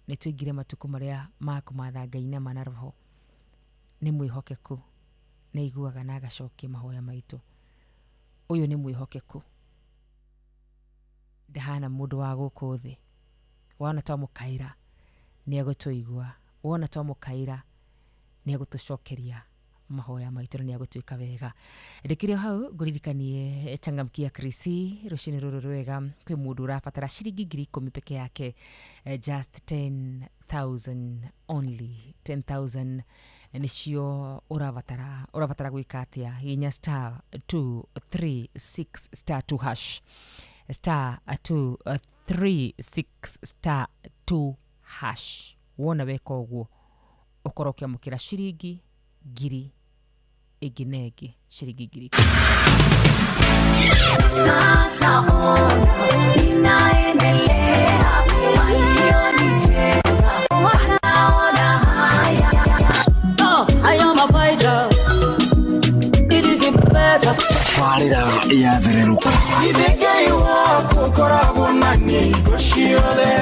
nĩ tũingĩre matukũ marĩa ma kũmatha Ngai na ma na roho. Nĩ mwĩhokeku, nĩ aiguaga na agacokia mahoya maitũ. Ũyũ nĩ mwĩhokeku, ndahana mũndũ wa gũkũ thĩ. Wona twamũkaĩra nĩ egũtũigua, wona twamũkaĩra nĩ egũtũcokeria mahoya maitũ na nĩ egũtuĩka wega. Ndĩkĩrĩ o hau ngũririkanie changamkia Krisi rũcinĩ rũrũ rwega. Kwĩ mũndũ ũrabatara ciringi 10,000 peke yake, just 10,000 only, 10,000 nĩcio ũrabatara. Ũrabatara gwĩka atĩa? Hihinya star 236 star 2 hash, star 236 star 2 hash. Wona weka ũguo ũkorwo ũkĩamũkĩra ciringi 1,000 ĩngĩ na ĩngĩ, ciringi 10,000. Sasa ona ninaendelea, walionicheka wanaona haya. Oh, I am a fighter. It is better. Tabarĩra ya thererũka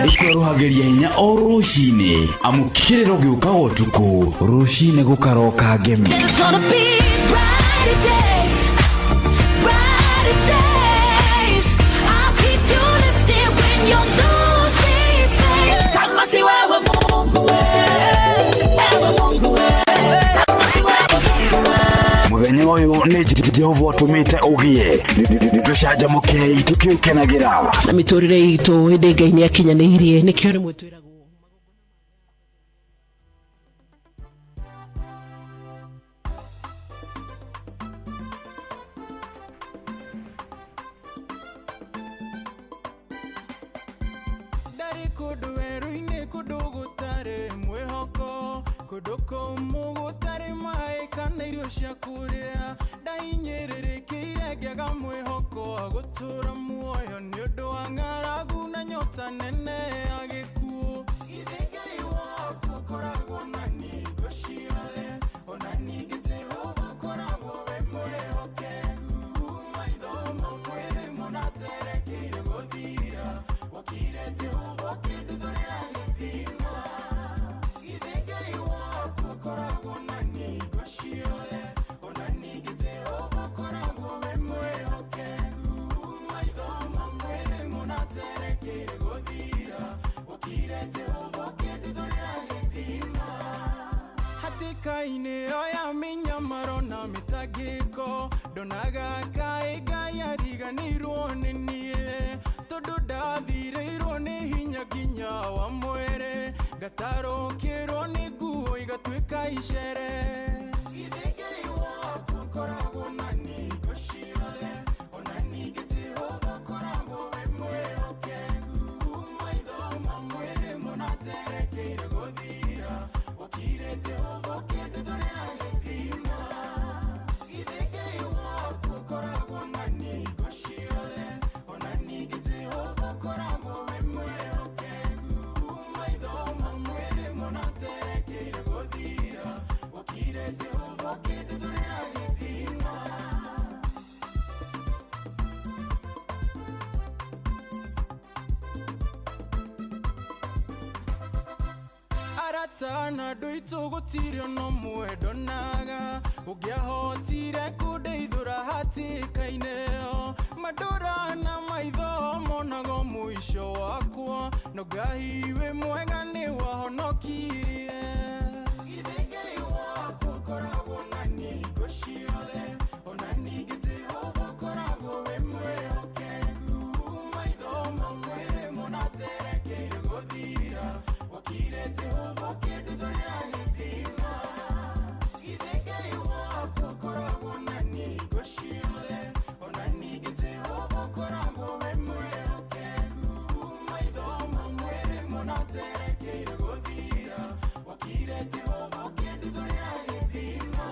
ĩkwerũhagĩria hinya o rũcinĩ, amu kĩrĩro gĩũkaga ũtukũ, rũcinĩ gũkaroka ngemi. There's gonna be brighter days, brighter days. I'll keep you lifted when you're losing faith. Kama si wewe Mungu wewe, Mungu wewe. Kama si wewe Mungu wewe. Mũthenya ũyũ nĩ Jehova atũmĩte ũgĩe, nĩ tũcanjamũkei tũkĩũkenagĩra. Na mĩtũrĩre itũ hĩndĩ Ngai nĩ akinyanĩirie, nĩkĩo rĩmwe twĩragwo. Ndarĩ kũndũ werũ-inĩ, kũndũ gũtarĩ mwĩhoko, kũndũ kũmũ gũtarĩ maĩ kana irio cia kũrĩa. Ndahinyĩrĩrĩkĩire ngĩaga mwĩhoko wa gũtũũra muoyo nĩ ũndũ wa ng'aragu na nyota nene ya gĩkuũ. Githĩ Ngai waku ũkoragwo na hingo ciothe, ona ningĩ Jehova ũkoragwo wĩ mwĩhokeku. Maitho mamwe mũnaterekeire gũthira, wokire Jehova ũkĩnduthũrĩra gĩthima. Githĩ Ngai waku ũkoragwo na hingo ciothe, ona ningĩ Jehova ũkoragwo wĩ mwĩhokeku. Maitho mamwe mũnaterekeire gũthira, wokire Jehova ũkĩnduthũrĩra gĩthima. Hatĩka-inĩ ĩyo ya mĩnyamaro na mĩtangĩko, ndonaga kaĩ Ngai ariganĩirwo nĩ niĩ, tondũ ndathirĩirwo nĩ hinya nginya wa mwĩrĩ, ngatarũkĩrwo nĩ nguo igatuĩka icere. Githĩ Ngai waku ũkoragwo na hingo ciothe, ona ningĩ Jehova ũkoragwo wĩ mwĩhokeku. Maitho mamwe mũnaterekeire gũthira, wokire Jehova ũkĩnduthũrĩra gĩthima. Githĩ Ngai waku ũkoragwo na hingo ciothe, ona ningĩ Jehova ũkoragwo wĩ mwĩhokeku. Maitho mamwe Jehova ũkĩnduthũrĩra gĩthima. Arata na andũ aitũ gũtirĩ ona ũmwe ndonaga ũngĩahotire kũndeithũra hatĩka-inĩ ĩyo. Mandũra na maitho monaga mũico wakwa, no Ngai wĩ mwega nĩ wahonokirie. Githĩ Ngai wakwa ũkoragwo na niĩ hingo ciothe, ona ningĩ Jehova ũkoragwo wĩ mwĩhokeku. Maitho ma mwĩrĩ mũnaterekeire gũthira, wokire Jehova ũkĩnduthũrĩra gĩthima. Githĩ Ngai wakwa ũkoragwo na niĩ hingo ciothe, ona ningĩ Jehova ũkoragwo wĩ mwĩhokeku. Maitho ma mwĩrĩ mũnaterekeire gũthira, wokire Jehova ũkĩnduthũrĩra gĩthima.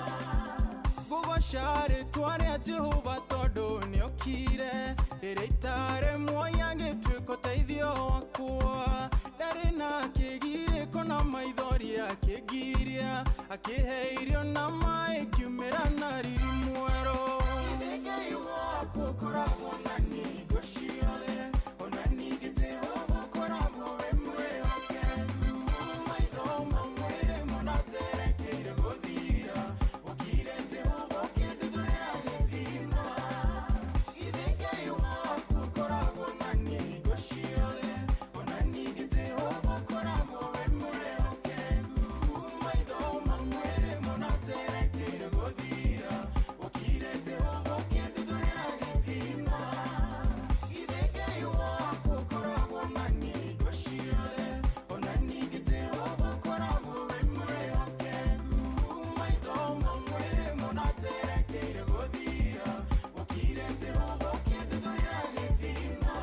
Ngũgoca rĩtwa rĩa Jehova tondũ nĩokire, rĩrĩa itarĩ muoyo agĩtuĩka ũteithio wakwa. Ndarĩ na kĩgirĩko na maithori akĩngiria, akĩhe irio na maĩ ngiumĩra na riri mwerũ. Githĩ Ngai wakwa ũkoragwo na niĩ hingo ciothe, ona ningĩ Jehova ũkoragwo wĩ mwĩhokeku. Maitho ma mwĩrĩ mũnaterekeire gũthira, wokire Jehova ũkĩnduthũrĩra gĩthima. Githĩ Ngai wakwa ũkoragwo na niĩ hingo ciothe, ona ningĩ Jehova ũkoragwo wĩ mwĩhokeku. Maitho ma mwĩrĩ mũnaterekeire gũthira, wokire Jehova ũkĩnduthũrĩra gĩthima. Githĩ Ngai wakwa ũkoragwo na niĩ hingo ciothe, ona ningĩ Jehova ũkoragwo wĩ mwĩhokeku. Maitho ma mwĩrĩ mũnaterekeire gũthira, wokire Jehova ũkĩnduthũrĩra gĩthima.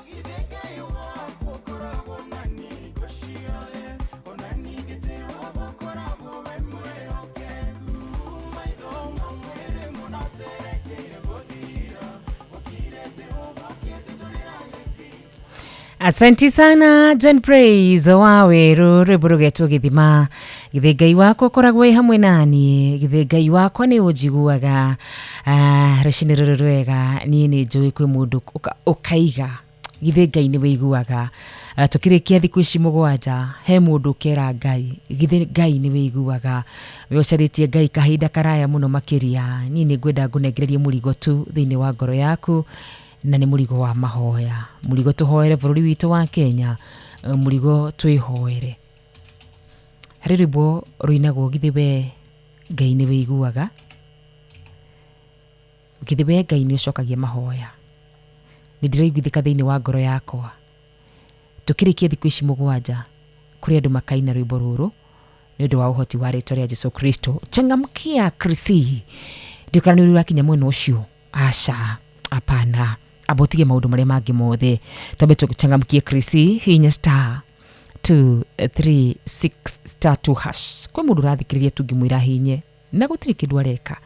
Githĩ Ngai wakwa ũkoragwo na niĩ hingo ciothe, ona ningĩ Jehova ũkoragwo wĩ mwĩhokeku. Maitho ma mwĩrĩ mũnaterekeire gũthira, wokire Jehova ũkĩnduthũrĩra gĩthima. Asanti sana John Praise wa Weru, rwĩmbo rũgetwo gĩthima. Githĩ Ngai wakwa ũkoragwo wĩ hamwe naniĩ, githĩ Ngai wakwa nĩ ũnjiguaga. Rũcinĩ rũrũ rwega, niĩ nĩ njũĩ kwĩ mũndũ ũkaiga githĩ Ngai nĩ wĩiguaga. Tũkĩrĩkia thikũ ici 7, he mũndũ ũkera Ngai githĩ Ngai nĩ wĩiguaga. We ũcarĩtie Ngai kahinda karaya mũno makĩria, niĩ nĩ ngwenda ngũnengererie mũrigo tu thĩinĩ wa ngoro yaku, na nĩ mũrigo wa mahoya, mũrigo tũhoere bũrũri witũ wa Kenya, mũrigo twĩhoere. Harĩ rwĩmbo rũinagwo githĩ we Ngai nĩ wĩiguaga, githĩ we Ngai nĩ ũcokagia mahoya. Nĩ ndĩraiguithĩka thĩinĩ wa ngoro yakwa. Tũkĩrĩkia thikũ ici 7, kũrĩ andũ makaina rwĩmbo rũrũ nĩ ũndũ wa ũhoti wa rĩtwa rĩa Jesu Kristo. Changamkia Krisi, ndiũ kana nĩ ũrakinya mwena ũcio? Aca, hapana, amba ũtige maũndũ marĩa mangĩ mothe, twambe tũchangamkie Krisi. Hihinya star 236 star 2 hash. Kwĩ mũndũ ũrathikĩrĩria tũngĩmwĩra hihinye na gũtirĩ kĩndũ areka,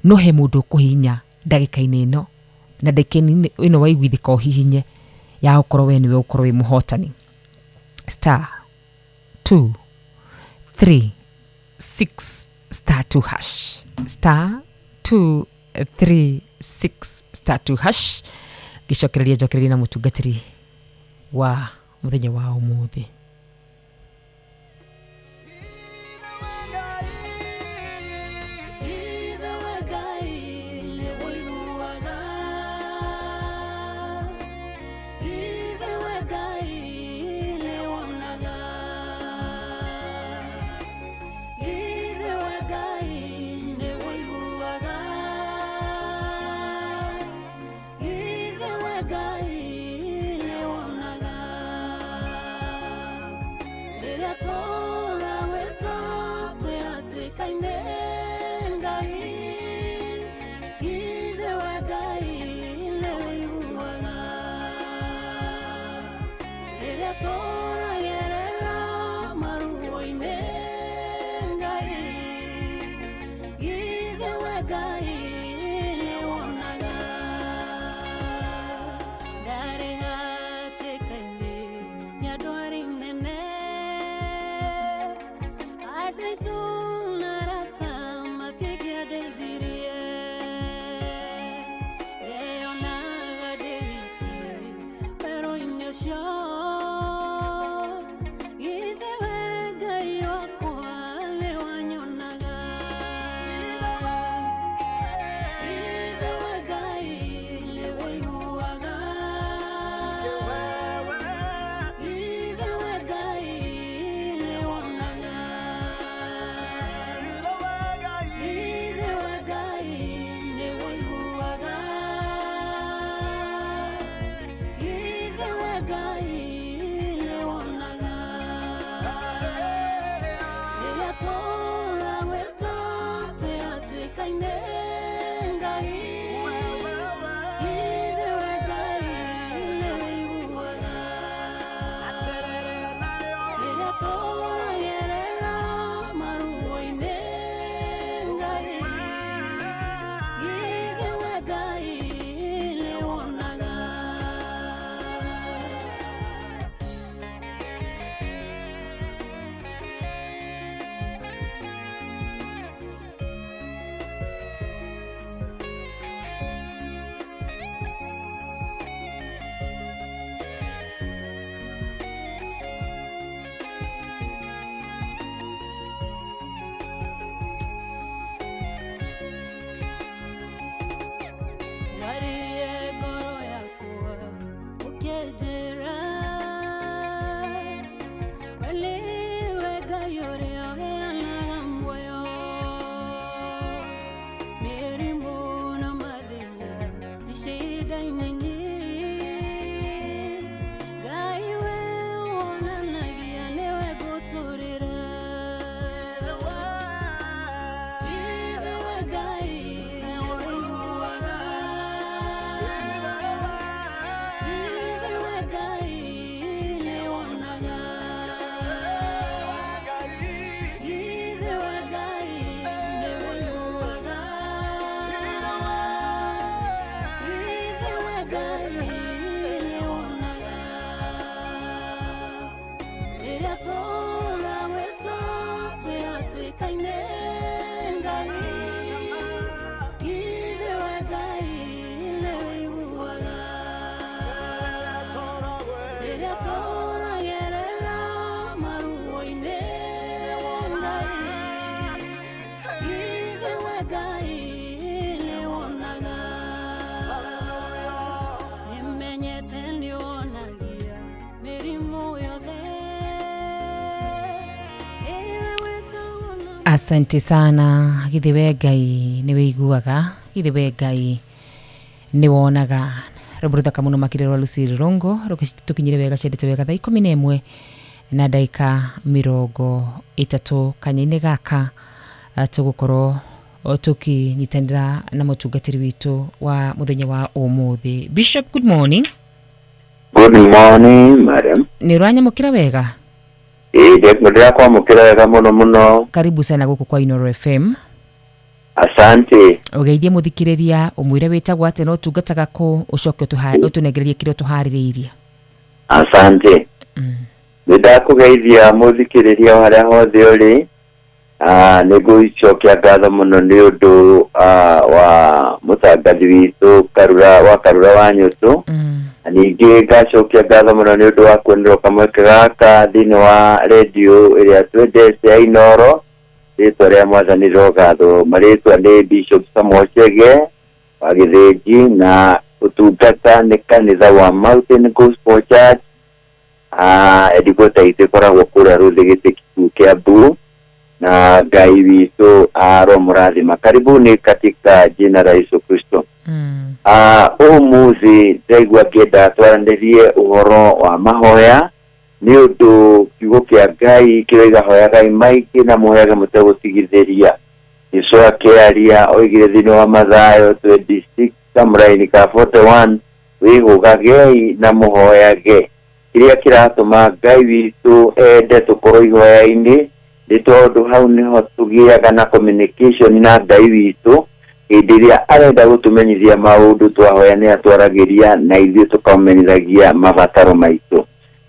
no he mũndũ ũkũhihinya ndagĩka-inĩ ĩno, na ndagĩka-inĩ ĩno waiguithĩka ũhihinye ya gũkorwo we nĩwe ũkorwo wĩ mũhotani. Star 2 3 6 star 2 hash, star 2 3 6 star 2 hash. Ngĩcokereria njokereria na mũtungatĩri wa mũthenya wa ũmũthĩ. Ithe wa Ngai nĩ ũiguaga, Ithe wa Ngai nĩ wonaga, Ithe wa Ngai nĩ ũiguaga, Ithe wa Ngai nĩ wonaga. Rĩrĩa tũrawĩta twĩ hatĩka-inĩ, Ngai, Ithe wa Ngai nĩ ũiguaga. Rĩrĩa tũragerera maruo-inĩ, Ngai, Ithe wa Ngai nĩ wonaga. Ndarĩ hatĩka-inĩ ya ndwari nene, andũ aitũ na Hatĩka-inĩ Ngai, githĩ we Ngai nĩũiguaga. Rĩrĩa tũragerera maruo-inĩ Ngai, githĩ we Ngai nĩwonaga. Nĩmenyete nĩwonagia mĩrimũ yothe. Ĩwe wĩtagwo na Asante sana. Githĩ we Ngai nĩ wĩiguaga, githĩ we Ngai nĩ wonaga. Rwĩmbo rũthaka mũno makĩria rwa Lucy Rongo tũkinyire wega ciendete wega thaa 11 na ndagĩka 30. Kanya-inĩ gaka tũgũkorwo tũkĩnyitanĩra na mũtungatĩri witũ wa mũthenya wa ũmũthĩ. Bishop, good morning. Good morning, madam. Nĩ ũranyamũkĩra wega? Ĩĩ, ndĩrakwamũkĩra wega mũno mũno. Karibu sana gũkũ kwa Inoro FM. Asante. Ũgeithie mũthikĩrĩria, ũmwĩre wĩtagwo atĩa na ũtungataga kũ, ũcoke ũtũnengererie kĩrĩa ũtũharĩrĩirie. Asante. Nĩ ndakũgeithia mũthikĩrĩria o harĩa hothe ũrĩ. Nĩ ngũcokia ngatho mũno nĩ ũndũ wa mũtangathi witũ Karura wa Karura wa Nyũtũ. Na ningĩ ngacokia ngatho mũno nĩ ũndũ wa kuonerwo kamweke gaka thĩinĩ wa redio ĩrĩa twendete ya Inoro. Rĩtwa rĩa Mwathani rĩrogathwo. Marĩtwa nĩ Bishop Samuel Chege wa Gĩthĩnji na ũtungata nĩ kanitha wa Mountain Gospel Church. Headquarter itũ ĩkoragwo kũrĩa Rũthĩ Gĩtĩ Kiambu, na Ngai witũ aromũrathima. Karibuni katika jina la Yesu Kristo. Ũmũthĩ ndaigua ngĩenda twaranĩrie ũhoro wa mahoya nĩ ũndũ kiugo kĩa Ngai kĩroiga hoyagai maingĩ na mũhoyage mũtegũtigithĩria. Jesũ akĩaria oigire thĩinĩ wa Mathayo 26 kamũraini ka 41, wĩhũgagei na mũhoyage. Kĩrĩa kĩratũma Ngai witũ ende tũkorwo ihoya-inĩ nĩ tondũ hau nĩho tũgĩaga na communication na Ngai witũ. Hĩndĩ ĩrĩa arenda gũtũmenyithia maũndũ twahoya nĩ atwaragĩria na ithuĩ tũkamenyithagia mabataro maitũ.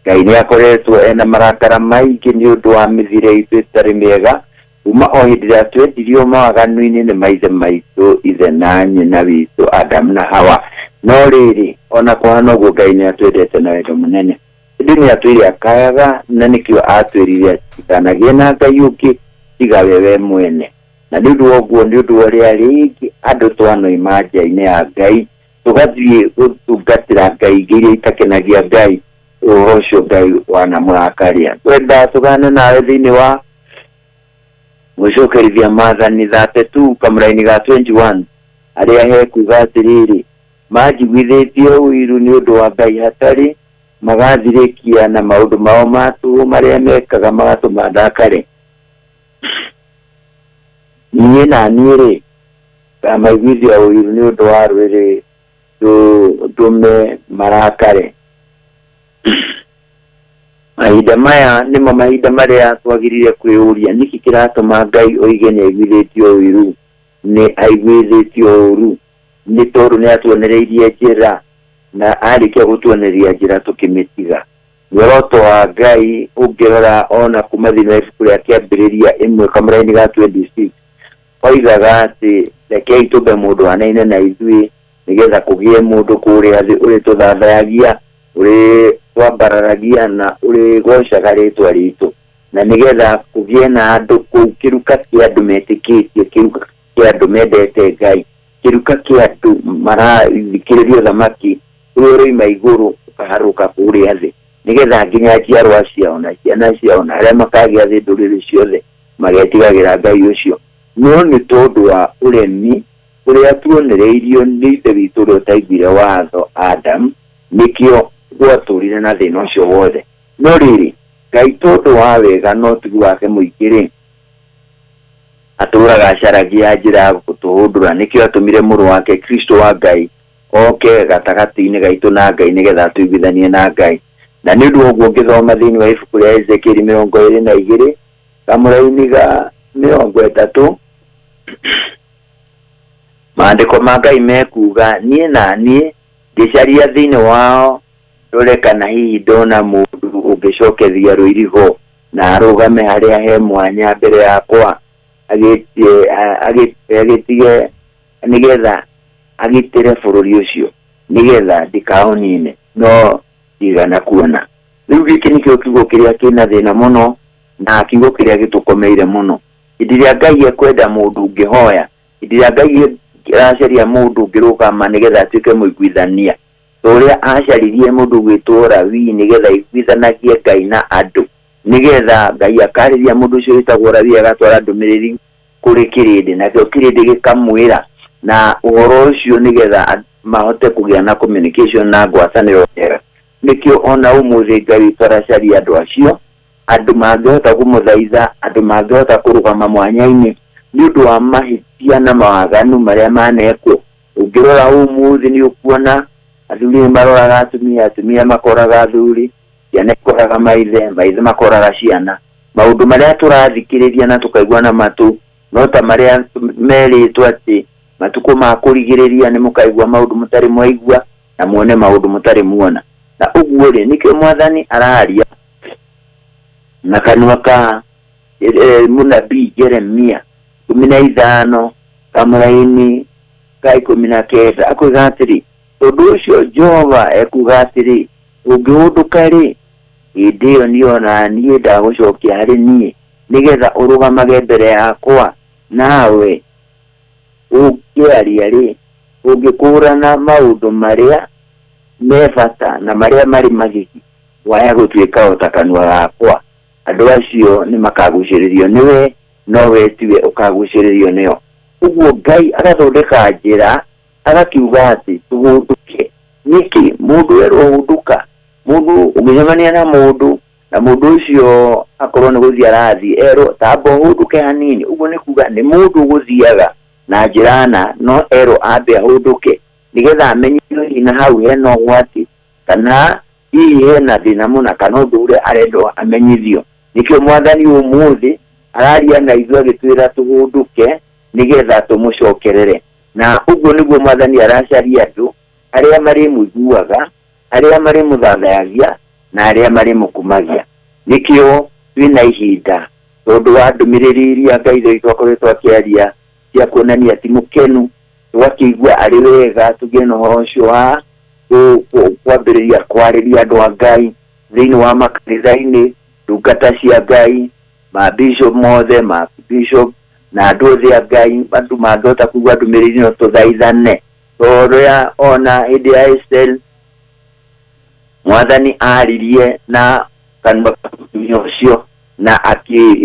Ngai nĩ akoretwo ena marakara maingĩ nĩ ũndũ wa mĩthiĩre itũ ĩtarĩ mĩega kuma o hĩndĩ ĩrĩa twendirio mawaganu-inĩ nĩ maithe maitũ, ithe na nyina witũ Adamu na Hawa. No rĩrĩ, ona kũhana ũguo Ngai nĩ atwendete na wendo mũnene. Ĩndĩ nĩ atwĩire akayaga, na nĩkĩo atwĩrire atikanagĩe na Ngai ũngĩ tiga we mwene. Na nĩ ũndũ wa ũguo, nĩ ũndũ wa ũrĩa rĩngĩ andũ twanoima nja-inĩ ya Ngai tũgathiĩ gũtungatĩra Ngai ingĩ iria itakenagia Ngai, ũhoro ũcio Ngai wanamũrakaria. Twenda tũgane nawe thĩinĩ wa gwĩcokerithia maathani 32 kamũraini ga 21 arĩa hekuga atĩrĩrĩ, manjiguithĩtie ũiru nĩ ũndũ wa Ngai hatarĩ, magathirĩkia na maũndũ mao ma tũhũ marĩa mekaga magatũma ndakare. Niĩ na niĩ rĩ, ngamaiguithia ũiru nĩ ũndũ wa rũrĩrĩ ndũme marakare. Mahinda maya nĩmo mahinda marĩa twagĩrĩire kwĩyũria nĩkĩ kĩratũma Ngai oige nĩ aiguithĩtio ũiru, nĩ aiguithĩtio ũru, nĩ tondũ nĩ atuonereirie njĩra na arĩkia gũtuonereria njĩra tũkĩmĩtiga. Muoroto wa Ngai ũngĩrora ona kuma thĩinĩ wa ibuku rĩa kĩambĩrĩria ĩmwe kamũraini ga 26 oigaga atĩ rekei tũmbe mũndũ hanaine na ithuĩ nĩgetha kũgĩe mũndũ kũrĩa thĩ ũrĩ tũthathayagia, ũrĩ twambararagia na ũrĩ gocaga rĩtwa ritũ, na nĩgetha kũgĩe na andũ kũu, kĩruka kĩa andũ metĩkĩtie, kĩruka kĩa andũ mendete Ngai, kĩruka kĩa andũ marathikĩrĩria ũthamaki ũrĩa ũroima igũrũ ũkaharũka kũrĩa thĩ, nĩgetha nginya njiarwa ciao na ciana ciao na arĩa makagĩa thĩ ndũrĩrĩ ciothe magetigagĩra Ngai ũcio. No nĩ tondũ wa ũremi ũrĩa tuonereirio nĩ ithe witũ ũrĩa ũtaiguire watho Adam, nĩkĩo gwatũrire na thĩna ũcio wothe. No rĩrĩ, Ngai tondũ wa wega na ũtugi wake mũingĩ rĩ, atũraga acaragia njĩra ya gũtũhũndũra, nĩkĩo atũmire mũrũ wake Kristo wa Ngai oke gatagatĩ-inĩ gaitũ na Ngai nĩgetha atũiguithanie na Ngai. Na nĩ ũndũ wa ũguo ngĩthoma thĩinĩ wa ibuku rĩa Ezekieli 22 kamũraini ga 30, maandĩko ma Ngai mekuga, niĩ na niĩ ngĩcaria thĩinĩ wao ndore kana hihi ndona mũndũ ũngĩcokeria rũirigo na arũgame harĩa he mwanya mbere yakwa, agĩtige nĩgetha agitĩre bũrũri ũcio nĩgetha ndikaũnine no ndigana kuona. Rĩu gĩkĩ nĩkĩo kiugo kĩrĩa kĩna thĩna mũno na kiugo kĩrĩa gĩtũkomeire mũno. Hĩndĩ ĩrĩa Ngai ekwenda mũndũ ũngĩhoya, hĩndĩ ĩrĩa Ngai aracaria mũndũ ũngĩrũgama nĩgetha atuĩke mũiguithania, ta ũrĩa acaririe mũndũ ũgwĩtwo Lawi nĩgetha aiguithanagie Ngai na andũ, nĩgetha Ngai akarĩria mũndũ ũcio wĩtagwo Lawi agatwara ndũmĩrĩri kũrĩ kĩrĩndĩ, nakĩo kĩrĩndĩ gĩkamwĩra na ũhoro ũcio nĩgetha mahote kũgĩa na communication na ngwatanĩro njega. Nĩkĩo ona ũmũthĩ Ngai witũ aracaria andũ acio, andũ mangĩhota kũmũthaitha, andũ mangĩhota kũrũgama mwanya-inĩ nĩ ũndũ wa mahĩtia na mawaganu marĩa manekwo. Ũngĩrora ũmũthĩ nĩ ũkuona athuri nĩ maroraga atumia, atumia makoraga athuri, ciana ikoraga maithe, maithe makoraga ciana. Maũndũ marĩa tũrathikĩrĩria na tũkaigua na matũ no ta marĩa merĩtwo atĩ matukũ ma kũrigĩrĩria nĩ mũkaigua maũndũ mũtarĩ mwaigua na muone maũndũ mũtarĩ muona. Na ũguo rĩ, nĩkĩo Mwathani araria na kanua ka mũnabii Jeremia 15 kamũraini ka 19 akoiga atĩrĩ, tondũ ũcio Jehova ekuga atĩrĩ, ũngĩhũndũka rĩ, hĩndĩ ĩyo niĩ ona niĩ ndagũcokia harĩ niĩ nĩgetha ũrũgamage mbere yakwa, nawe ũngĩaria rĩ, ũngĩkũũrana maũndũ marĩa me bata na marĩa marĩ magigi, waya gũtuĩka o ta kanua gakwa. Andũ acio nĩ makagucĩrĩrio nĩwe, no we tiwe ũkagucĩrĩrio nĩo. Ũguo Ngai agathondeka njĩra, agakiuga atĩ tũhũndũke. Nĩkĩ mũndũ erwo hũndũka? Mũndũ ũngĩcemania na mũndũ na mũndũ ũcio akorwo nĩ gũthiĩ arathiĩ, erwo tamba ũhũndũke hanini, ũguo nĩ kuga nĩ mũndũ ũgũthiaga na njĩra na no erwo ambe ahũndũke nĩgetha amenye hihi na hau hena ũgwati kana hihi hena thĩna mũna kana ũndũ ũrĩa arendwo amenyithio. Nĩkĩo Mwathani ũmũthĩ araria na ithuĩ agĩtwĩra tũhũndũke nĩgetha tũmũcokerere. Na ũguo nĩguo Mwathani aracaria andũ arĩa marĩmũiguaga, arĩa marĩmũthathayagia na arĩa marĩmũkumagia. Nĩkĩo twĩna ihinda tondũ wa ndũmĩrĩri iria Ngai witũ akoretwo akĩaria cia kuonania ti mũkenu, tũgakĩigua arĩ wega tũgĩe na ũhoro ũcio wa kwambĩrĩria kwarĩria andũ a Ngai thĩinĩ wa makanitha-inĩ, ndungata cia Ngai, mabishop mothe, mabishop na andũ othe a Ngai, andũ mangĩhota kũigua ndũmĩrĩri ĩno tũthaithane. Tondũ ona hĩndĩ ya Esther Mwathani aririe na kanua ka mũtumia ũcio na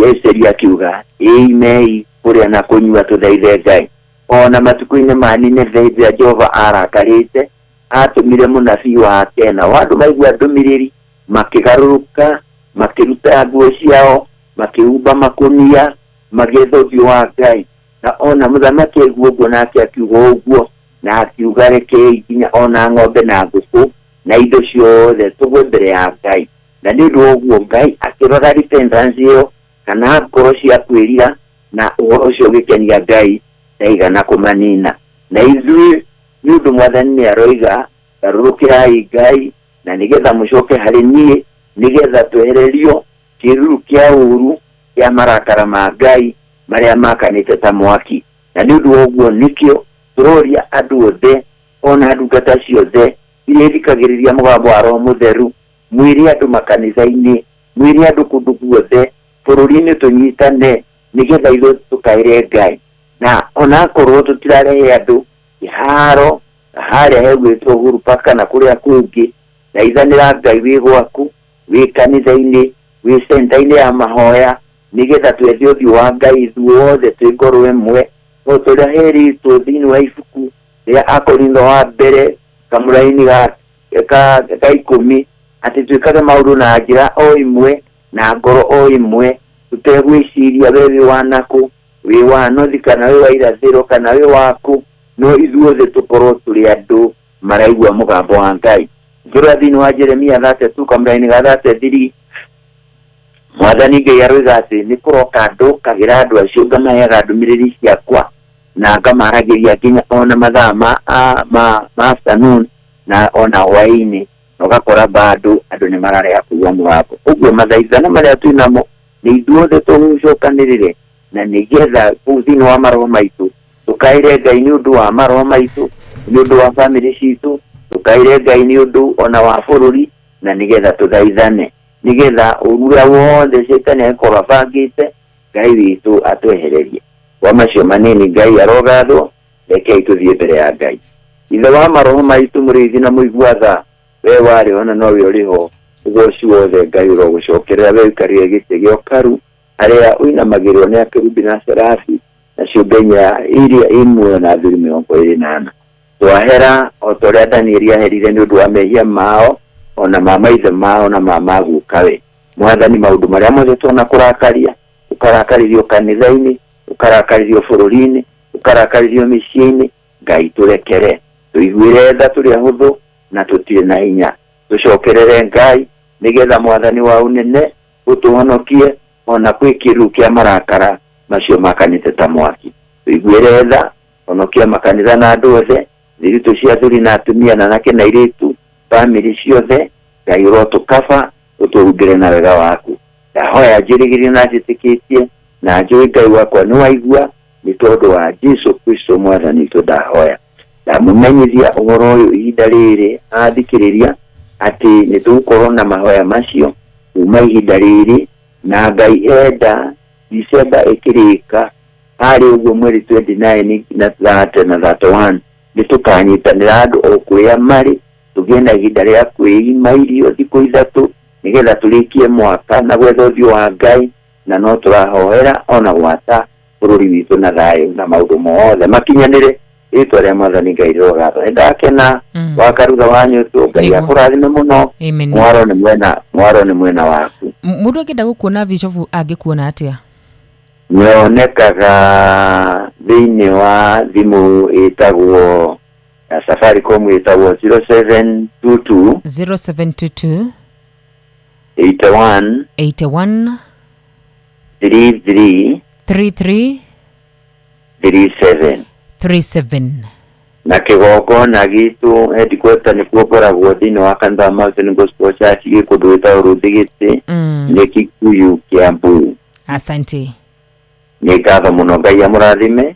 Esther akiuga ĩimei kũrĩa na kũnyua tũthaithe Ngai. Ona matukũ-inĩ ma Nineve hĩndĩ ĩrĩa Jehova arakarĩte, atũmire mũnabii wake, nao andũ maigua ndũmĩrĩri makĩgarũrũka, makĩruta nguo ciao, makĩhumba makũnia, magĩetha ũthiũ wa Ngai. Na ona mũthamaki aigua ũguo nake akiuga ũguo, na akiuga rekei nginya ona ng'ombe na ngũkũ na indo ciothe tũgwe mbere ya Ngai. Na nĩ ũndũ wa ũguo Ngai akĩrora repentance ĩyo kana ngoro cia kwĩrira, na ũhoro ũcio ũgĩkenia Ngai ndaigana kũmanina. Na ithuĩ nĩ ũndũ Mwathani nĩ aroiga garũrũkĩrai Ngai na nĩgetha mũcoke harĩ niĩ, nĩgetha twehererio kĩruru kĩa ũũru kĩa marakara ma Ngai marĩa makanĩte ta mwaki. Na nĩ ũndũ wa ũguo nĩkĩo tũroria andũ othe ona ndungata ciothe iria ithikagĩrĩria mũgambo wa Roho Mũtheru, mwĩre andũ makanitha-inĩ, mwĩre andũ kũndũ guothe bũrũri-inĩ tũnyitane nĩgetha ithuĩ tũkaĩre Ngai. Na onakorwo tũtirarehe andũ kĩharo harĩa hegwĩtwo Uhuru Park kana kũrĩa kũngĩ, thaithanĩra Ngai wĩ gwaku, wĩ kanitha-inĩ, wĩ center-inĩ ya mahoya, nĩgetha twethe ũthiũ wa Ngai ithuothe twĩ ngoro ĩmwe, o ta ũrĩa herĩtwo thĩinĩ wa ibuku rĩa Akorintho wa mbere kamũraini ka 10, atĩ twĩkage maũndũ na njĩra o ĩmwe na ngoro o ĩmwe, tũtegwĩciria we wĩ wa nakũ, wĩ wa nothi kana wĩ wa irathĩro kana wĩ waku, no ithuothe tũkorwo tũrĩ andũ maraigua mũgambo wa Ngai. Ngĩrora thĩinĩ wa Jeremia 32 kamũraini ga 33, Mwathani Ngai aroiga atĩ nĩ kũroka ndũkagĩra andũ acio ngamaheaga ndũmĩrĩri ciakwa na ngamaragĩria nginya ona mathaa ma afternoon na ona hwaĩ-inĩ, na ũgakora bado andũ nĩ mararega kũigua mũgambo. Ũguo mathaithana marĩa twĩ namo nĩ ithuothe tũcokanĩrĩre Na nĩgetha kũu thĩinĩ wa maroho maitũ tũkaĩre Ngai nĩ ũndũ wa maroho maitũ, nĩ ũndũ wa bamĩrĩ citũ, tũkaĩre Ngai nĩ ũndũ ona wa bũrũri, na nĩgetha tũthaithane, nĩgetha ũru ũrĩa wothe cetani angĩkorwo abangĩte Ngai witũ atwehererie. Kwa macio manini Ngai arogathwo, rekei tũthiĩ mbere ya Ngai. Ithe wa maroho maitũ, mũrĩithi na mũigua tha, we warĩ ho na nowe ũrĩ ho, ũgoci wothe Ngai ũrogũcokerera, we ũikarĩre gĩtĩ gĩa ũkaru harĩa ũinamagĩrĩrwo nĩ akerubi na serafi na ciũmbe inya iria i muoyo na athuri 24. Twahera o ta ũrĩa Danieli aherire nĩ ũndũ wa mehia mao ona ma maithe mao na ma magukawe. Mwathani, maũndũ marĩa mothe tuona kũrakaria, ũkarakarĩrio kanitha-inĩ, ũkarakarĩrio bũrũri-inĩ, ũkarakarĩrio mĩciĩ-inĩ, Ngai tũrekere, tũiguĩre tha tũrĩ ahũthũ na tũtirĩ na hinya. Tũcokerere Ngai nĩgetha Mwathani wa ũnene ũtũhonokie ona kwĩ kĩruru kĩa marakara macio makanĩte ta mwaki. Tũiguĩre tha, honokia makanitha na andũ othe, thiritũ cia athuri na atumia na anake na airĩtu, bamĩrĩ ciothe, Ngai ũrotũkaba, ũtũhumbĩre na wega waku. Ndahoya njĩrĩgĩrĩre na njĩtĩkĩtie na njũĩ Ngai wakwa nĩ waigua, nĩ tondũ wa Jesu Kristo Mwathani witũ ndahoya. Ndamũmenyithia ũhoro ũyũ ihinda rĩrĩ athikĩrĩria atĩ nĩ tũgũkorwo na mahoya macio kuma ihinda rĩrĩ, na Ngai enda December ĩkĩrĩka harĩ ũguo mweri 29 na 30 na 31 nĩ tũkanyitanĩra andũ o kũrĩa marĩ, tũgĩe na ihinda rĩa kwĩima irio thikũ ithatũ nĩgetha tũrĩkie mwaka na gwetha ũthiũ wa Ngai, na no tũrahoera ona gwata bũrũri witũ na thayũ na maũndũ mothe makinyanĩre. Rĩtwa rĩa Mwathani Ngai rĩrogathwo. Nĩ ndakena wa Karutha wa Nyũtũ, Ngai akũrathime mũno. Mwaro nĩ mwena waku. Mũndũ angĩenda gũkuona Bishop angĩkuona atĩa? Nyonekaga thĩinĩ wa thimũ ĩtagwo ya Safaricom ĩtagwo 0722 0722 81 81 33 33 37 37. Na kĩgongona gitũ headquarter nĩkuo ngoragwo thĩinĩ wa kanitha wa Mountain Gospel Church gĩ kũndũ gwĩtagwo Rũthigĩtĩ, nĩ Kikuyu, Kiambu. Asante. Nĩ ngatho mũno, Ngai amũrathime.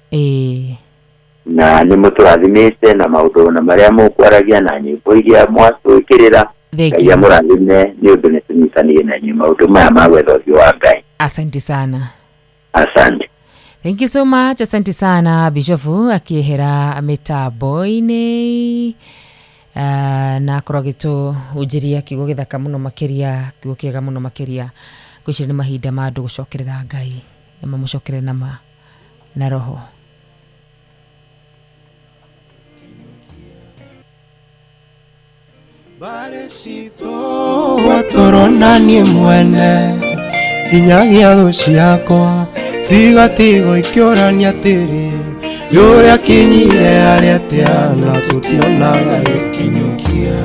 Na nĩ mũtũrathimĩte na maũndũ na marĩa mũkwaragia na nyĩmbo iria mwatwĩkĩrĩra. Ngai amũrathime nĩ ũndũ nĩ tũnyitanĩire na inyuĩ maũndũ maya ma gwetha ũthiũ wa Ngai. Asante sana. Asante. Thank you so much. Asante sana Bishop akĩehera mĩtambo-inĩ na akorwo agĩtũhunjĩria kiugo gĩthaka mũno makĩria, kiugo kĩega mũno makĩria. Ngwĩciria nĩ mahinda ma andũ gũcokerera Ngai na mamũcokerere na ma na roho. Watorona niĩ mwene nginyagia thũ ciakwa cigatigwo ikĩũrania atĩrĩ, yũrĩa kinyire arĩa atĩa na tũtionaga gĩkinyũkia.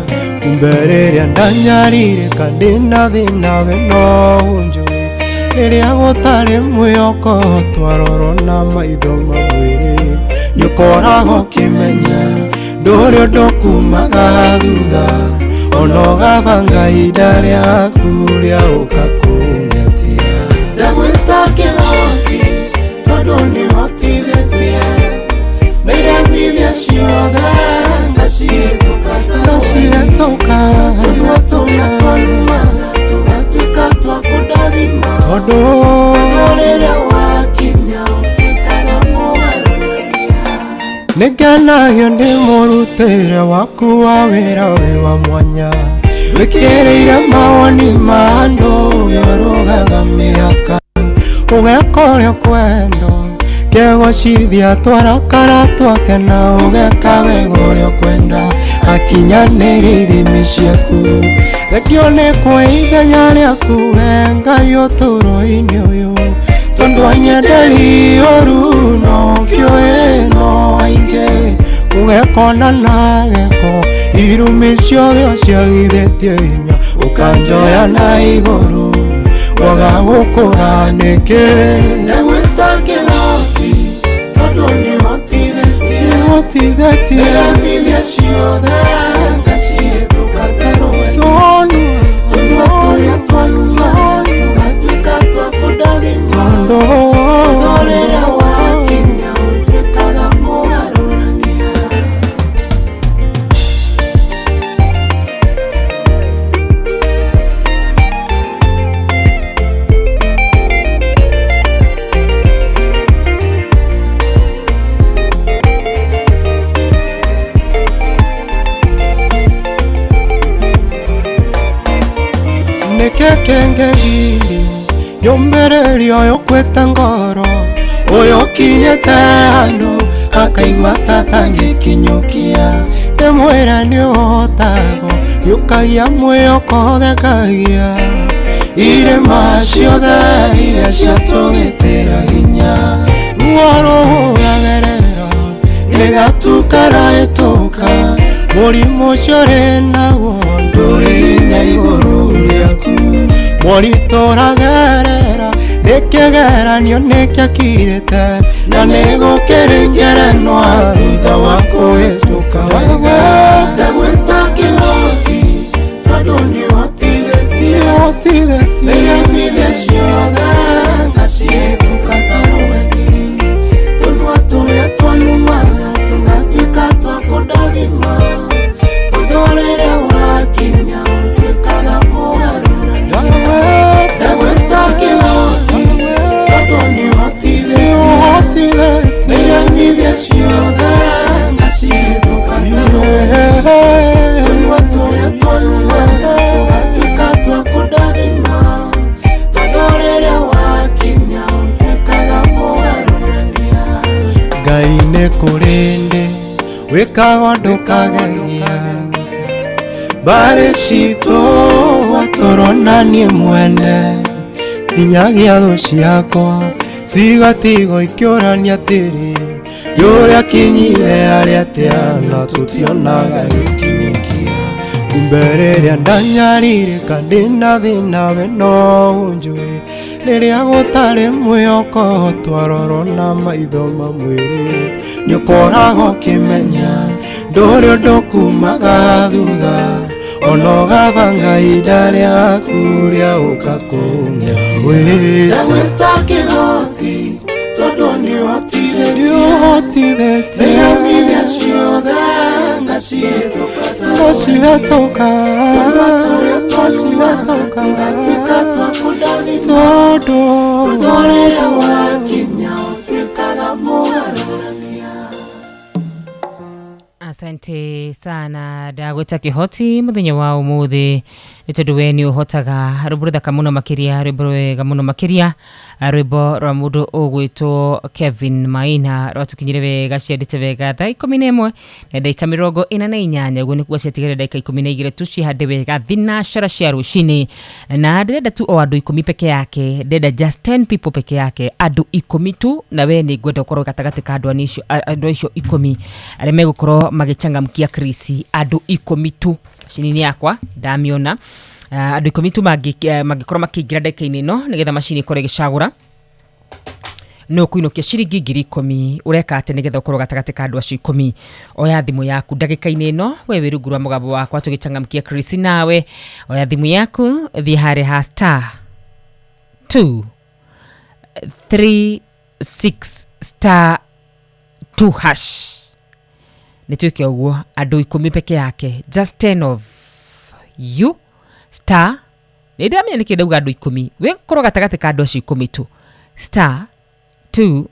Kumbe rĩrĩa ndanyarirĩka ndĩna thĩna we no ũnjũĩ, rĩrĩa gũtarĩ mwĩhoko twarorwo na maitho ma mwĩrĩ, nĩũkoragwo ũkĩmenya ndũrĩ ũndũ kumaga thutha, ona ũgabanga ihinda rĩaku rĩa ũka kũng'etia. Ndagwĩta kĩhoti tondũ nĩhotithĩtie, na iremithia ciothe ngacihĩtũka ngacihĩtũka, tũnua tũrĩa twarumaga tũgatuĩka twa kũndathima, tondũ rĩrĩa wakinya ũtuĩkaga mũgarũrania. Nĩngenagio nĩ mũrutĩre waku wa wĩra wĩ wa mwanya, wĩkĩrĩire mawoni ma andũ ũrũgaga mĩhaka, ũgeka ũrĩa ũkwenda kegocithia twarakara twakena, ũgeka wega ũrĩa ũkwenda akinyanĩrie ithimi ciaku. Thengio nĩ kwa ithenya rĩaku we Ngai ũtũũro-inĩ ũyũ, tondũ anyenderi ũru no kĩũĩ no aingĩ, ũgekona na gĩko irumi ciothe ũciagithĩtie hinya, ũkanjoya na igũrũ waga gũkũra nĩkĩ. Ndagwĩta kĩhoti tondũ nĩhotithĩtie, nĩhotithĩtie iremithia ciothe ngacihĩtũka ta rũĩ, tũnua tũrĩa twarumaga tũgatuĩka twa kũndathima, tondũ Nĩkĩkĩngĩgirio nyũmĩrĩrio ũyũ kwĩte ngoro ũyũ ũkinyĩte handũ akaigua ta atangĩkinyũkia ndĩmwĩre nĩũhotagwo nĩũkagia mwĩhoko thekagia irĩma ciothe iria ciatũgĩtĩra hinya ruo rũhũragerera nĩgatukaraĩtũka mũrimũ ũcio ũrĩ naguo ndũrĩ hinya igũrũ rĩaku moritũ ũragerera nĩ kĩgeranio nĩkĩakirĩte na nĩgũkĩrĩngerenwa thutha wa kũhĩtũka wega ndagwĩta kĩhoti tondũ nĩũhotithĩtie nĩgemithia ciothe ngacihĩtũka ta rũheni tũnua tũrĩa twanumaga tũgatuĩka twa kũndathima tondũ rĩrĩa wakinya ũtuĩkaga mũgarũrania ndagwĩta kĩhoti tondũ nĩũhotithĩtie nĩgemithia ciothe ngacihĩtũka ta rũheni tũnua tũrĩa twanumaga tũgatuĩka twa kũndathima tondũ rĩrĩa wakinya ũtuĩkaga mũgarũrania Ngai nĩ kũrĩ ndĩ wĩkaga ndũkageria mbarĩ citũ watũrona niĩ mwene nginyagia thũ ciakwa cigatigwo ikĩũrania atĩrĩ yũrĩa kinyire arĩa atĩa na tũtionaga gĩkinyũkia kumbe rĩrĩa ndanyarirĩka ndĩna thĩna we no ũnjũĩ rĩrĩa gũtarĩ mwĩhoko twarorwo na maitho ma mwĩrĩ nĩũkoragwo ũkĩmenya ndũrĩ ũndũ kumaga thutha ona ũgabanga ihinda rĩaku rĩa gũka kũng'etia ndagwĩta kĩhoti tondũ nĩũhotithĩtie nĩgemithia ciothe ngacihĩtũka ta ngacihĩtũka tũgatuĩka twa kũndathima tondũ rĩrĩa wakinya ũtuĩkaga mũgarũrania. Asante sana ndagwĩta kĩhoti mũthenya wa ũmũthĩ nĩ tondũ we nĩ ũhotaga rwĩmbo rũthaka mũno makĩria rwĩmbo rwega mũno makĩria rwĩmbo rwa mũndũ ũgwĩtwo Kevin Maina rwatũkinyire wega ciendete wega thaa 11 na ndagĩka 48 ũguo nĩkuo ciatigire ndagĩka 12 tu cihande wega thinacara cia rũcinĩ na ndĩrenda tu o andũ 10 peke yake ndĩrenda just 10 people peke yake andũ 10 tu na we nĩ ngwenda ũkorwo gatagatĩ ka andũ acio 10 arĩa megũkorwo magĩchangamkia Chris andũ 10 tu macini-inĩ yakwa ndamĩona andũ 10 tu mangĩkorwo makĩingĩra ndagĩka-inĩ ĩno nĩgetha macini ĩkorwo ĩgĩcagũra no kuinũkia ciringi 10,000 ũreka atĩ nĩgetha ũkorwo gatagatĩ ka andũ acio 10 oya thimũ yaku ndagĩka-inĩ ĩno we wĩ rungu rwa mũgambo wakwa tũgĩchangamkia Chris nawe oya thimũ yaku thiĩ harĩa ha star 2 3 6 star 2 hash nĩ twĩke ũguo andũ 10 peke yake just 10 of you star nĩ ndĩramenya nĩkĩ ndauga andũ 10 wĩ korwo gatagatĩ ka andũ acio 10 tu star 2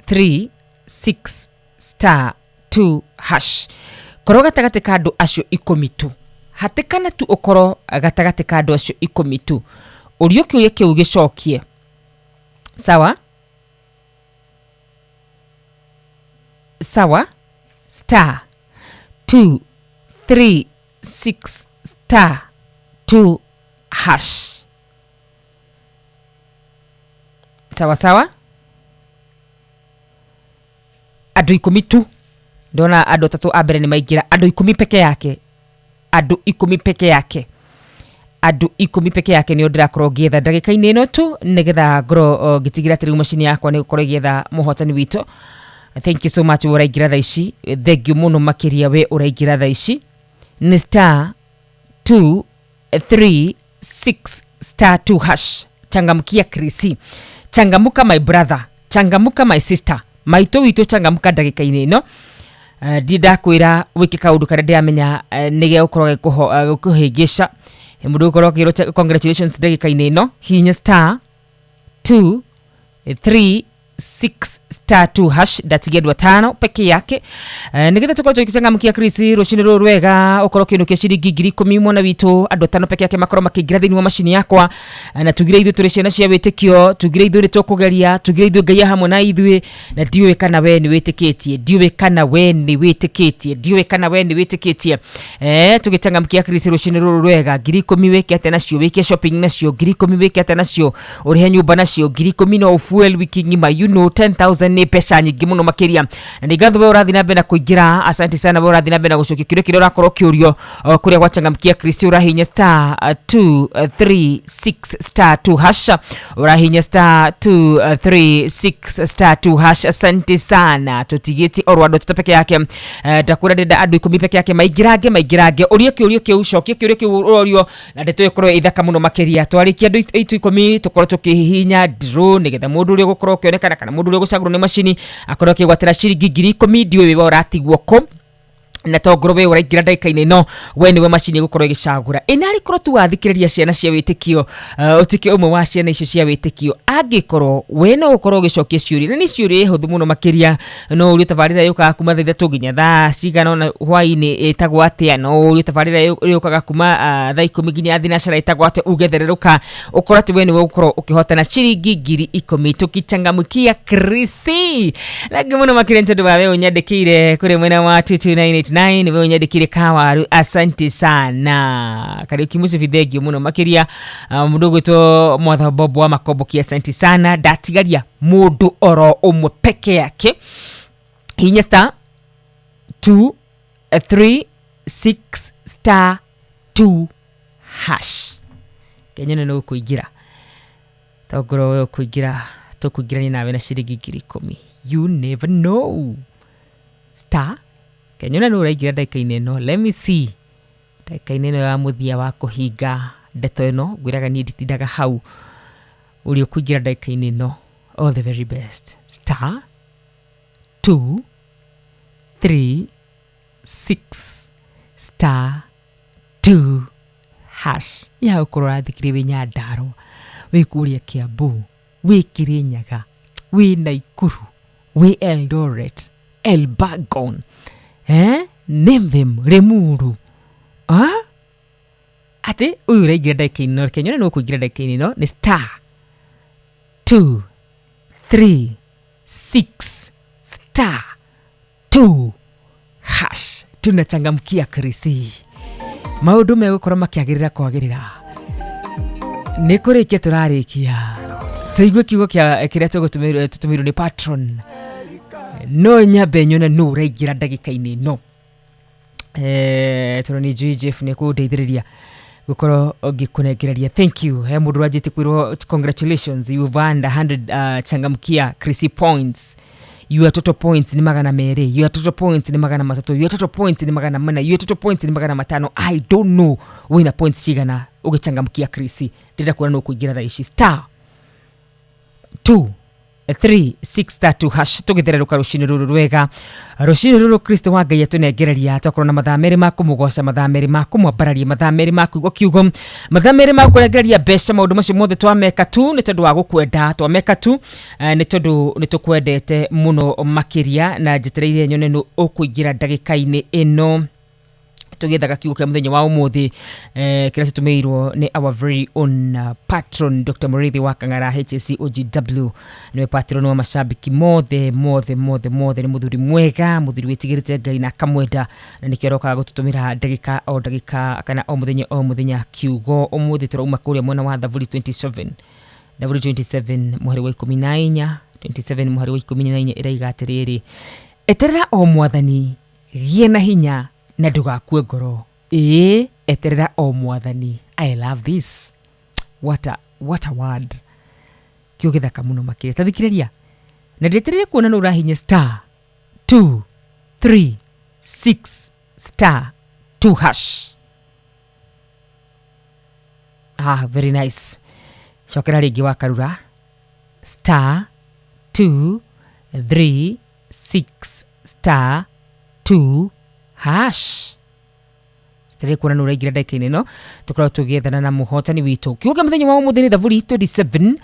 3 6 star 2 hash korwo gatagatĩ ka andũ acio 10 tu hatĩkana tu ũkorwo gatagatĩ ka andũ acio 10 tu ũrio kĩũria kĩu gĩcokie sawa sawa star 2 3 6 star 2 hash sawa sawa andũ 10 tu ndona andũ 3 a mbere nĩ maingĩra andũ 10 peke yake andũ 10 peke yake andũ 10 peke yake nĩo ndĩrakorwo ngĩetha ndagĩka-inĩ ĩno tu nĩgetha ngorwo ngĩtigĩra atĩ rĩu macini yakwa nĩ gũkorwo ĩgĩetha mũhotani witũ. Thank you so much we ũraingĩra thaa ici thank you mũno makĩria we ũraingĩra thaa ici nĩ star 2 3 6 star 2 hash changamkia Chris changamuka my brother changamuka my sister maitũ witũ changamuka ndagĩka-inĩ ĩno ndi ndakwĩra wĩke kaũndũ karĩa ndĩramenya nĩ gegũkorwo gĩkũhĩngĩca mũndũ ũgũkorwo akĩrwo congratulations ndagĩka-inĩ ĩno hihinya star 2 3 6 star 2 hash. Ndatigia andũ atano peke yake, nĩgetha tũkorwo tũgĩchangamkia Chris rũcinĩ rũrũ rwega, ũkorwo ũkĩinũkia ciringi 10,000. Mwana witũ, andũ atano peke yake makorwo makĩingĩra thĩinĩ wa macini yakwa. Na tugire ithuĩ tũrĩ ciana cia wĩtĩkio, tugire ithuĩ nĩ tũkũgeria, tugire ithuĩ Ngai hamwe na ithuĩ. Na ndiũĩ kana we nĩ wĩtĩkĩtie, ndiũĩ kana we nĩ wĩtĩkĩtie, ndiũĩ kana we nĩ wĩtĩkĩtie. Tũgĩchangamkia Chris rũcinĩ rũrũ rwega, 10,000 wĩke atĩa nacio? Wĩke shopping nacio. 10,000 wĩke atĩa nacio? Ũrĩhe nyũmba nacio. 10,000 no fuel wiki ng'ima. 10,000 nĩ mbeca nyingĩ mũno makĩria. Na nĩ ngatho we ũrathiĩ na mbere na kũingĩra. Asante sana we ũrathiĩ na mbere na gũcokia kĩũria kĩrĩa ũrakorwo ũkĩũrio kũrĩa gwachangamkia Chris. Ũrahinya star 2 3 6 star 2 hash, ũrahinya star 2 3 6 star 2 hash. Asante sana. Tũtigĩtie oro andũ atatũ peke yake. Ndakwĩra ndĩrenda andũ 10 peke yake maingĩrange, maingĩrange, ũrie kĩũria kĩu, cokie kĩũria kĩu ũrorio, na ndeto ĩkorwo ĩthaka mũno makĩria. Twarĩkia andũ aitũ 10, tũkorwo tũkĩhihinya draw, nĩgetha mũndũ ũrĩa ũgũkorwo ũkĩonekana kana mũndũ ũrĩa ũgũcagũrwo nĩ macini akorwo akĩgwatĩra ciringi 10,000. Ndiũĩ we ũratigwo kũ, na tongoro we ũraingĩra ndagĩka-inĩ ĩno, we nĩwe macini ĩgũkorwo ĩgĩcagũra. Ĩ narĩ korwo tu wathikĩrĩria ciana cia wĩtĩkio, ũtuĩke ũmwe wa ciana icio cia wĩtĩkio. Angĩkorwo we no ũkorwo ũgĩcokia ciũria, na nĩ ciũria hũthũ mũno makĩria, no ũrie tabarĩra yũkaga kuma thaa 3 nginya thaa cigana ũna hwaĩ-inĩ ĩtagwo atĩa, no ũrie tabarĩra yũkaga kuma thaa 10 nginya thinacara ĩtagwo atĩa, uge thererũka, ũkorwo atĩ we nĩwe ũgũkorwo ũkĩhotana ciringi 10,000. Tũkichangamkia Krisi, thengi mũno makĩria nĩ tondũ wa we ũnyandĩkĩire kũrĩ mwena wa 22989, we ũnyandĩkĩire kawaru. Asante sana Kariuki Mũcibi, thengio mũno makĩria. Mũndũ ũgwĩtwo Mwatha Bobo wa Makomboki, asante sana. Ndatigaria mũndũ oro ũmwe peke yake. Hinya star 2 3 6 star 2 hash. Kenyone nĩ ũkũingĩra, tongoro we ũkũingĩra, tũkũingĩrania nawe na ciringi 10,000. You never know. Star kenyone nĩ ũraingĩra ndagĩka-inĩ ĩno. Let me see, ndagĩka-inĩ ĩno ya mũthia wa kũhinga ndeto ĩno, ngwĩraga niĩ nditindaga hau. Ũrĩa ũkũingĩra ndagĩka-inĩ ĩno, all the very best. Star 2 3 6 star 2 hash. Ya ũkorwo ũrathikĩrĩria wĩ Nyandarũa, wĩ kũrĩa Kiambu, wĩ Kĩrĩnyaga, wĩ Naikuru, wĩ Eldoret, Elbagon, name them, Limuru, ah? Atĩ ũyũ ũraingĩra ndagĩka-inĩ ĩno, reke nyone nĩ ũkũingĩra ndagĩka-inĩ ĩno. Nĩ star 2 3 6 star 2 hash. Tunachangamkia Krisi, maũndũ megũkorwo makĩagĩrĩra kwagĩrĩra. Nĩ kũrĩkia tũrarĩkia, tũigue kiugo kĩrĩa tũtũmĩirwo nĩ patron. No nyambe nyone nũ ũraingĩra ndagĩka-inĩ ĩno, tondũ nĩ njũĩ Jeff nĩ ekũndeithĩrĩria gũkorwo ngĩkũnengereria. Thank you. He mũndũ wanjĩtie kwĩrwo, "Congratulations, you've earned 100 changamkia Krisi points. Your total points ni 200, your total points ni 300, your total points ni 400, your total points ni 500." I don't know wĩna points cigana ũgĩchangamkia Krisi. Ndĩrenda kuona nũ ũkũingĩra thaa ici. Star 2 3 6 3 hash. Tũgĩthererũka rũcinĩ rũrũ rwega, rũcinĩ rũrũ Kristo wa Ngai atũnengereria, twakorwo na mathaa 2 ma kũmũgoca, mathaa 2 ma kũmwambararia, mathaa 2 ma kũigua kiugo, mathaa 2 ma gũkũnengereria mbeca. Maũndũ macio mothe twameka tu nĩ tondũ wa gũkwenda, twameka tu nĩ tondũ nĩ tũkwendete mũno makĩria. Na njetereire nyone nũ ũkũingĩra ndagĩka-inĩ ĩno tũgĩethaga kiugo kĩa mũthenya wa ũmũthĩ, kĩrĩa tũtũmĩirwo nĩ our very own patron Dr. Mũrĩithi wa Kang'ara HAC OGW. Nĩwe patron wa mashabiki mothe mothe mothe mothe. Nĩ mũthuri mwega, mũthuri wĩtigĩrĩte Ngai na akamwenda, na nĩkĩo arokaga gũtũtũmĩra ndagĩka o ndagĩka kana o mũthenya o mũthenya kiugo. Ũmũthĩ tũrauma kũrĩa mwena wa Thaburi 27, Thaburi 27 mũhari wa 14, 27 mũhari wa 14 ĩraiga atĩrĩrĩ, "Eterera o Mwathani, gĩe na hinya na ndũgakue ngoro." Ĩĩ, eterera o Mwathani. I love this. What a word. Kiugo gĩthaka mũno makĩria. Tathikĩrĩria, na ndĩetereire kuona nũ ũrahinya star 2 3 6 star 2 hash. Ah, very nice. Cokera rĩngĩ wa Karura, star 2 3 6 star 2 hash. Star. Rä kuona nä å raingä ra ndagä-inä ä no tå koragwo tå gĩethana na mũhotani witũ. Kiugo kĩa mũthenya wa ũmũthĩ nĩ Thaburi 27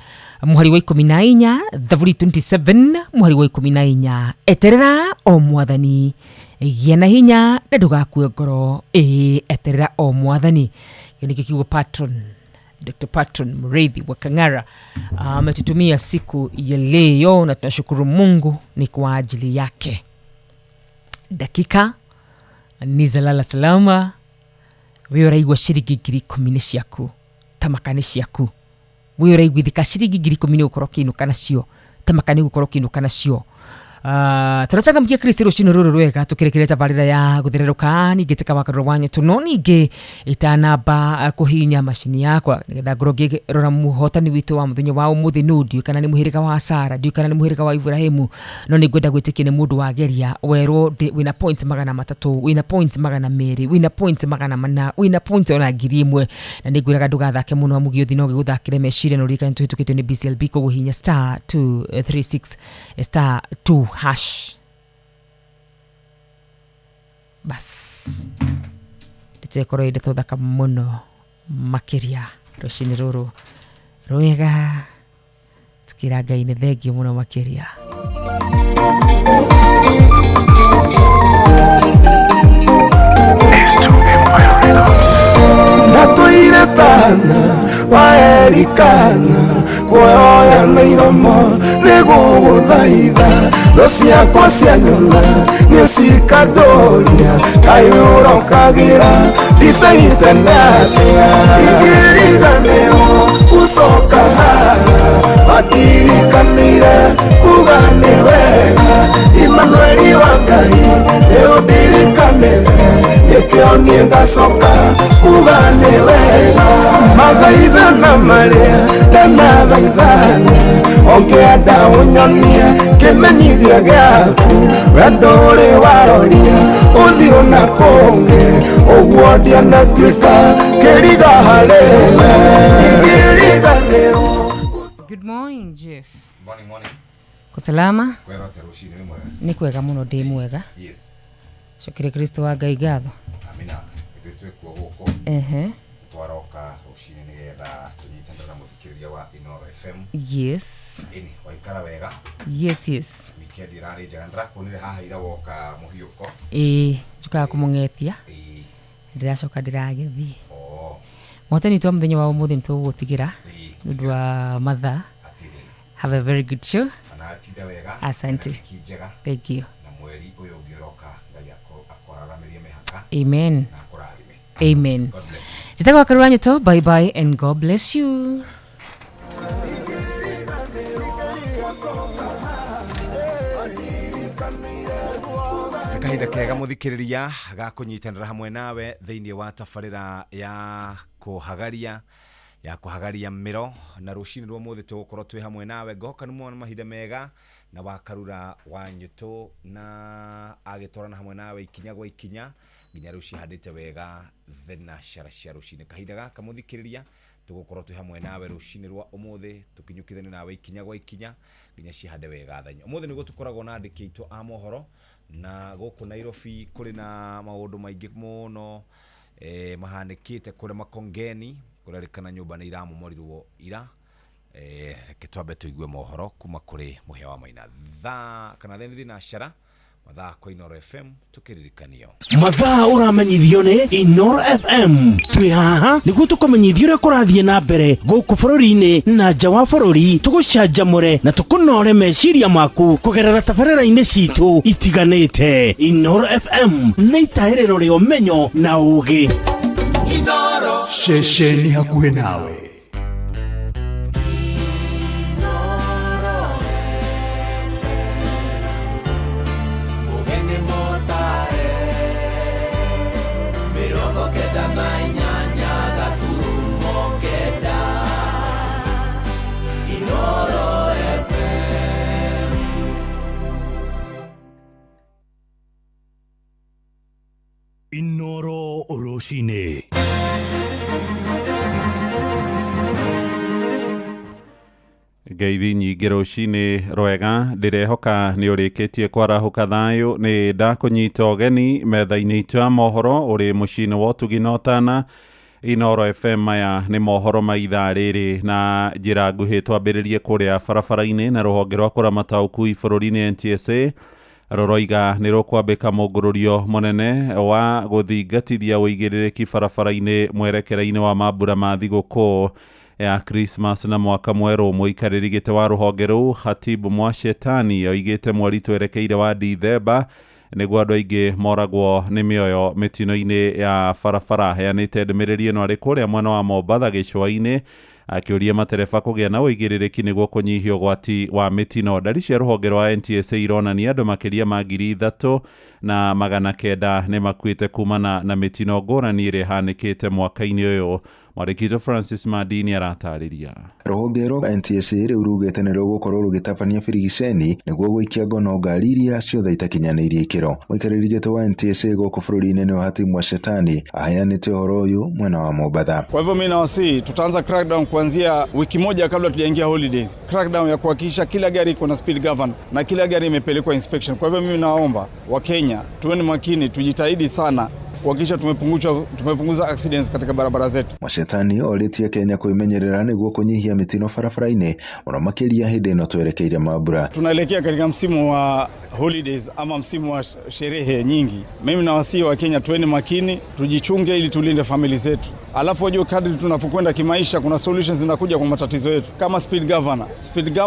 mũhari wa 14. Thaburi 27 mũhari wa 14. Eterera o mwathani, gĩa na hinya na ndũgakue ngoro. Ĩĩ, eterera o mwathani. Kĩo nĩkĩo kiugo patron Dr. Patron Muriithi wa Kang'ara ametutumia siku ya leo, na tunashukuru Mungu ni kwa ajili yake. Dakika ni za lala salama. We ũraigua ciringi 10,000 nĩ ciaku, tamaka nĩ ciaku. We ũraiguithĩka ciringi 10,000 nĩ ũgũkorwo ũkĩinũka nacio, tamaka nĩ ũgũkorwo ũkĩinũka nacio. Tũrachangamkia Kristo rũcinĩ rũrũ rwega tũkĩrĩkĩria tabarĩra ya gũthererũka. Ningĩ tĩkawakarũra wa nyetũ no ningĩ itanamba kũhihinya macini yakwa nĩgetha ngorwo ngĩrora mũhotani witũ wa mũthenya wa ũmũthĩ nũ, ndiũĩ kana nĩ mũhĩrĩga wa Sara, ndiũĩ kana nĩ mũhĩrĩga wa Ibrahimu, no nĩ ngwenda gwĩtĩkia nĩ mũndũ wageria werwo wĩna points 300, wĩna points 200, wĩna points 400, wĩna points ona 1,000. Na nĩ ngwĩraga ndũgathake mũno amu gĩũthi no gĩgũthakĩre meciria, na ũririkane tũhĩtũkĩtio nĩ BCLB koguo hihinya star 236 star 2 hash. Bas ndĩtekorwo ĩndĩ thaka mũno makĩria rũcinĩ rũrũ rwega, tukĩra Ngai nĩ thengio mũno makĩria. Ndatũire tana waerikana kuoya na iromo nĩgũgũthaitha thũ ciakwa cianyona nĩcikatũria kaĩ ũrokagĩra ndibei tene atĩa ingĩriganĩrwo gũcoka haha watirikanĩire kuga nĩ wega Imanueli wa Ngai nĩũndirikanĩre nĩkĩo niĩ ndacoka kuga nĩ wega mathaithana marĩa ndanathaithana ũngĩenda ũnyonie kĩmenyithia gĩaku wendo ũrĩ waroria ũthiũ na kũngĩ ũguo ndianatuĩka kĩriga harĩ we ingĩriganĩrwo. Good morning, Jeff. Morning, morning. Ko salama? Kwero atĩa rũcinĩ, wĩ mwega? Nĩ kwega mũno, ndĩ mwega. Yes. Cokire Kristo wa Ngai ngatho. Amina. Ithuĩ twĩ kuo gũkũ. Ehe. Twaroka rũcinĩ nĩgetha tũnyitanĩre na mũthikĩrĩria wa Inooro FM. Yes. Ĩni, waikara wega? Yes, yes. Weekend ĩrarĩ njega, ndĩrakuonire haha ira woka mũhiũko. Ĩĩ, njũkaga kũmũng'etia. Ĩĩ. Ndĩracoka ndĩragĩthiĩ. Oh. Mũhotani witũ wa mũthenya wa ũmũthĩ nĩtũgũgũtigĩra nĩ ũndũ wa mathaa. Have a very good show. Anatinda wega. Asante. Na wiki njega. Thank you. Na mweri ũyũ ũngĩ ũroka Ngai akwararamirie mĩhaka. Amen. Na akũrathime. Amen. God bless you. Njĩtagwo Karura Nyũto. Bye bye and God bless you. Kahinda kega muthikiriria ga kunyitanira hamwe nawe thiini wa tabarira ya kuhagaria miro na rucini rwa muthi tugukorwo twi hamwe nawe ngoka ni mwana mahinda mega na wakarura wa nyuto na agitwarana hamwe nawe ikinya gwa ikinya nginya riu cihandite wega thena cara cia rucini. Kahinda gaka muthikiriria tugukorwo twi hamwe nawe rucini rwa umuthi tukinyukithania nawe ikinya gwa ikinya nginya cihande wega thenya. Umuthi niguo tukoragwo na andĩki aitũ a mohoro na gũkũ Nairobi kũrĩ na maũndũ maingĩ mũno mahanĩkĩte kũrĩa Makongeni kũrerĩkana nyũmba nĩ iramomorirwo ira. Reke twambe tũigue mohoro kuma kũrĩ Mũhĩa wa Maina thaa kana theni thinacara mathaa kwa Inooro FM tukiririkanio mathaa ũramenyithio nĩ Inooro FM. Twĩ haha nĩguo tũkũmenyithia ũrĩa kũrathiĩ na mbere gũkũ bũrũri-inĩ na nja wa bũrũri, tũgũcanjamũre na tũkũnore meciria maku kũgerera tabarĩra-inĩ citũ itiganĩte. Inooro FM nĩ itahĩrĩro rĩa ũmenyo na ũũgĩ. Ceceni hakuhĩ nawe. Inooro rũcinĩ. Ngeithi nyingĩ rũcinĩ rwega, ndĩrehoka nĩ ũrĩkĩtie kwarahũka thayũ. Nĩ ndakũnyita ũgeni metha-inĩ itũ ya mohoro ũrĩ mũciĩ-inĩ wa ũtugi na ũtana Inoro FM. Maya nĩ mohoro ma ithaa rĩrĩ na njĩra nguhĩ. Twambĩrĩrie kũrĩa barabara-inĩ na rũhonge rwa kũramata ũkui bũrũri-inĩ NTSA rũroiga nĩ rũkwambĩka mũngũrũrio mũnene wa gũthingatithia ũigĩrĩrĩki barabara-inĩ mwerekera-inĩ wa mambura ma thigũkũ ya Christmas na mwaka mwerũ. Mũikarĩri gĩtĩ wa rũhonge rũu Hatib Mwashetani oigĩte mweri twerekeire wa Dithemba nĩguo andũ aingĩ moragwo nĩ mĩoyo mĩtino-inĩ ya barabara. Aheanĩte ndũmĩrĩri ĩno arĩ kũrĩa mwena wa Mombatha gĩcũa-inĩ, akĩũria matereba kũgĩa na ũigĩrĩrĩki nĩguo kũnyihia ũgwati wa mĩtino. Ndari cia rũhonge rwa NTSA ironania andũ makĩria ma 3,900 nĩ makuĩte kumana na mĩtino ngũrani ĩrĩa ĩhanĩkĩte mwaka-inĩ ũyũ. Mwandĩki Francis Madini aratarĩria. Rũhonge rwa NTSA rĩu rugĩte nĩ rũgũkorwo rũgĩtabania birigiceni nĩguo gũikia ngono ngari iria ciothe itakinyanĩirie ikĩro. Mũikarĩri gĩtĩ wa NTSA gũkũ bũrũri-inĩ nĩ Hatibu Mwashetani aheanĩte ũhoro ũyũ mwena wa Mombatha. Kwa hivyo mimi nawasihi tutaanza crackdown kuanzia wiki moja kabla tujaingia holidays. Crackdown ya kuhakikisha kila gari iko na speed governor na kila gari imepelekwa inspection. Kwa hivyo mimi naomba Wakenya tuwe makini, tujitahidi sana kuhakikisha tumepunguza accidents katika barabara zetu. Mwashetani orĩtie Kenya kwĩmenyerera nĩguo kũnyihia mĩtino barabara-inĩ mũno makĩria hĩndĩ ĩno twerekeire mambura. Tunaelekea katika msimu wa holidays ama msimu wa sherehe nyingi. Mimi nawasihi wa Kenya tuweni makini, tujichunge ili tulinde famili zetu. Alafu wajue kadri tunapokwenda kimaisha kuna solutions zinakuja kwa matatizo yetu kama speed governor. Speed governor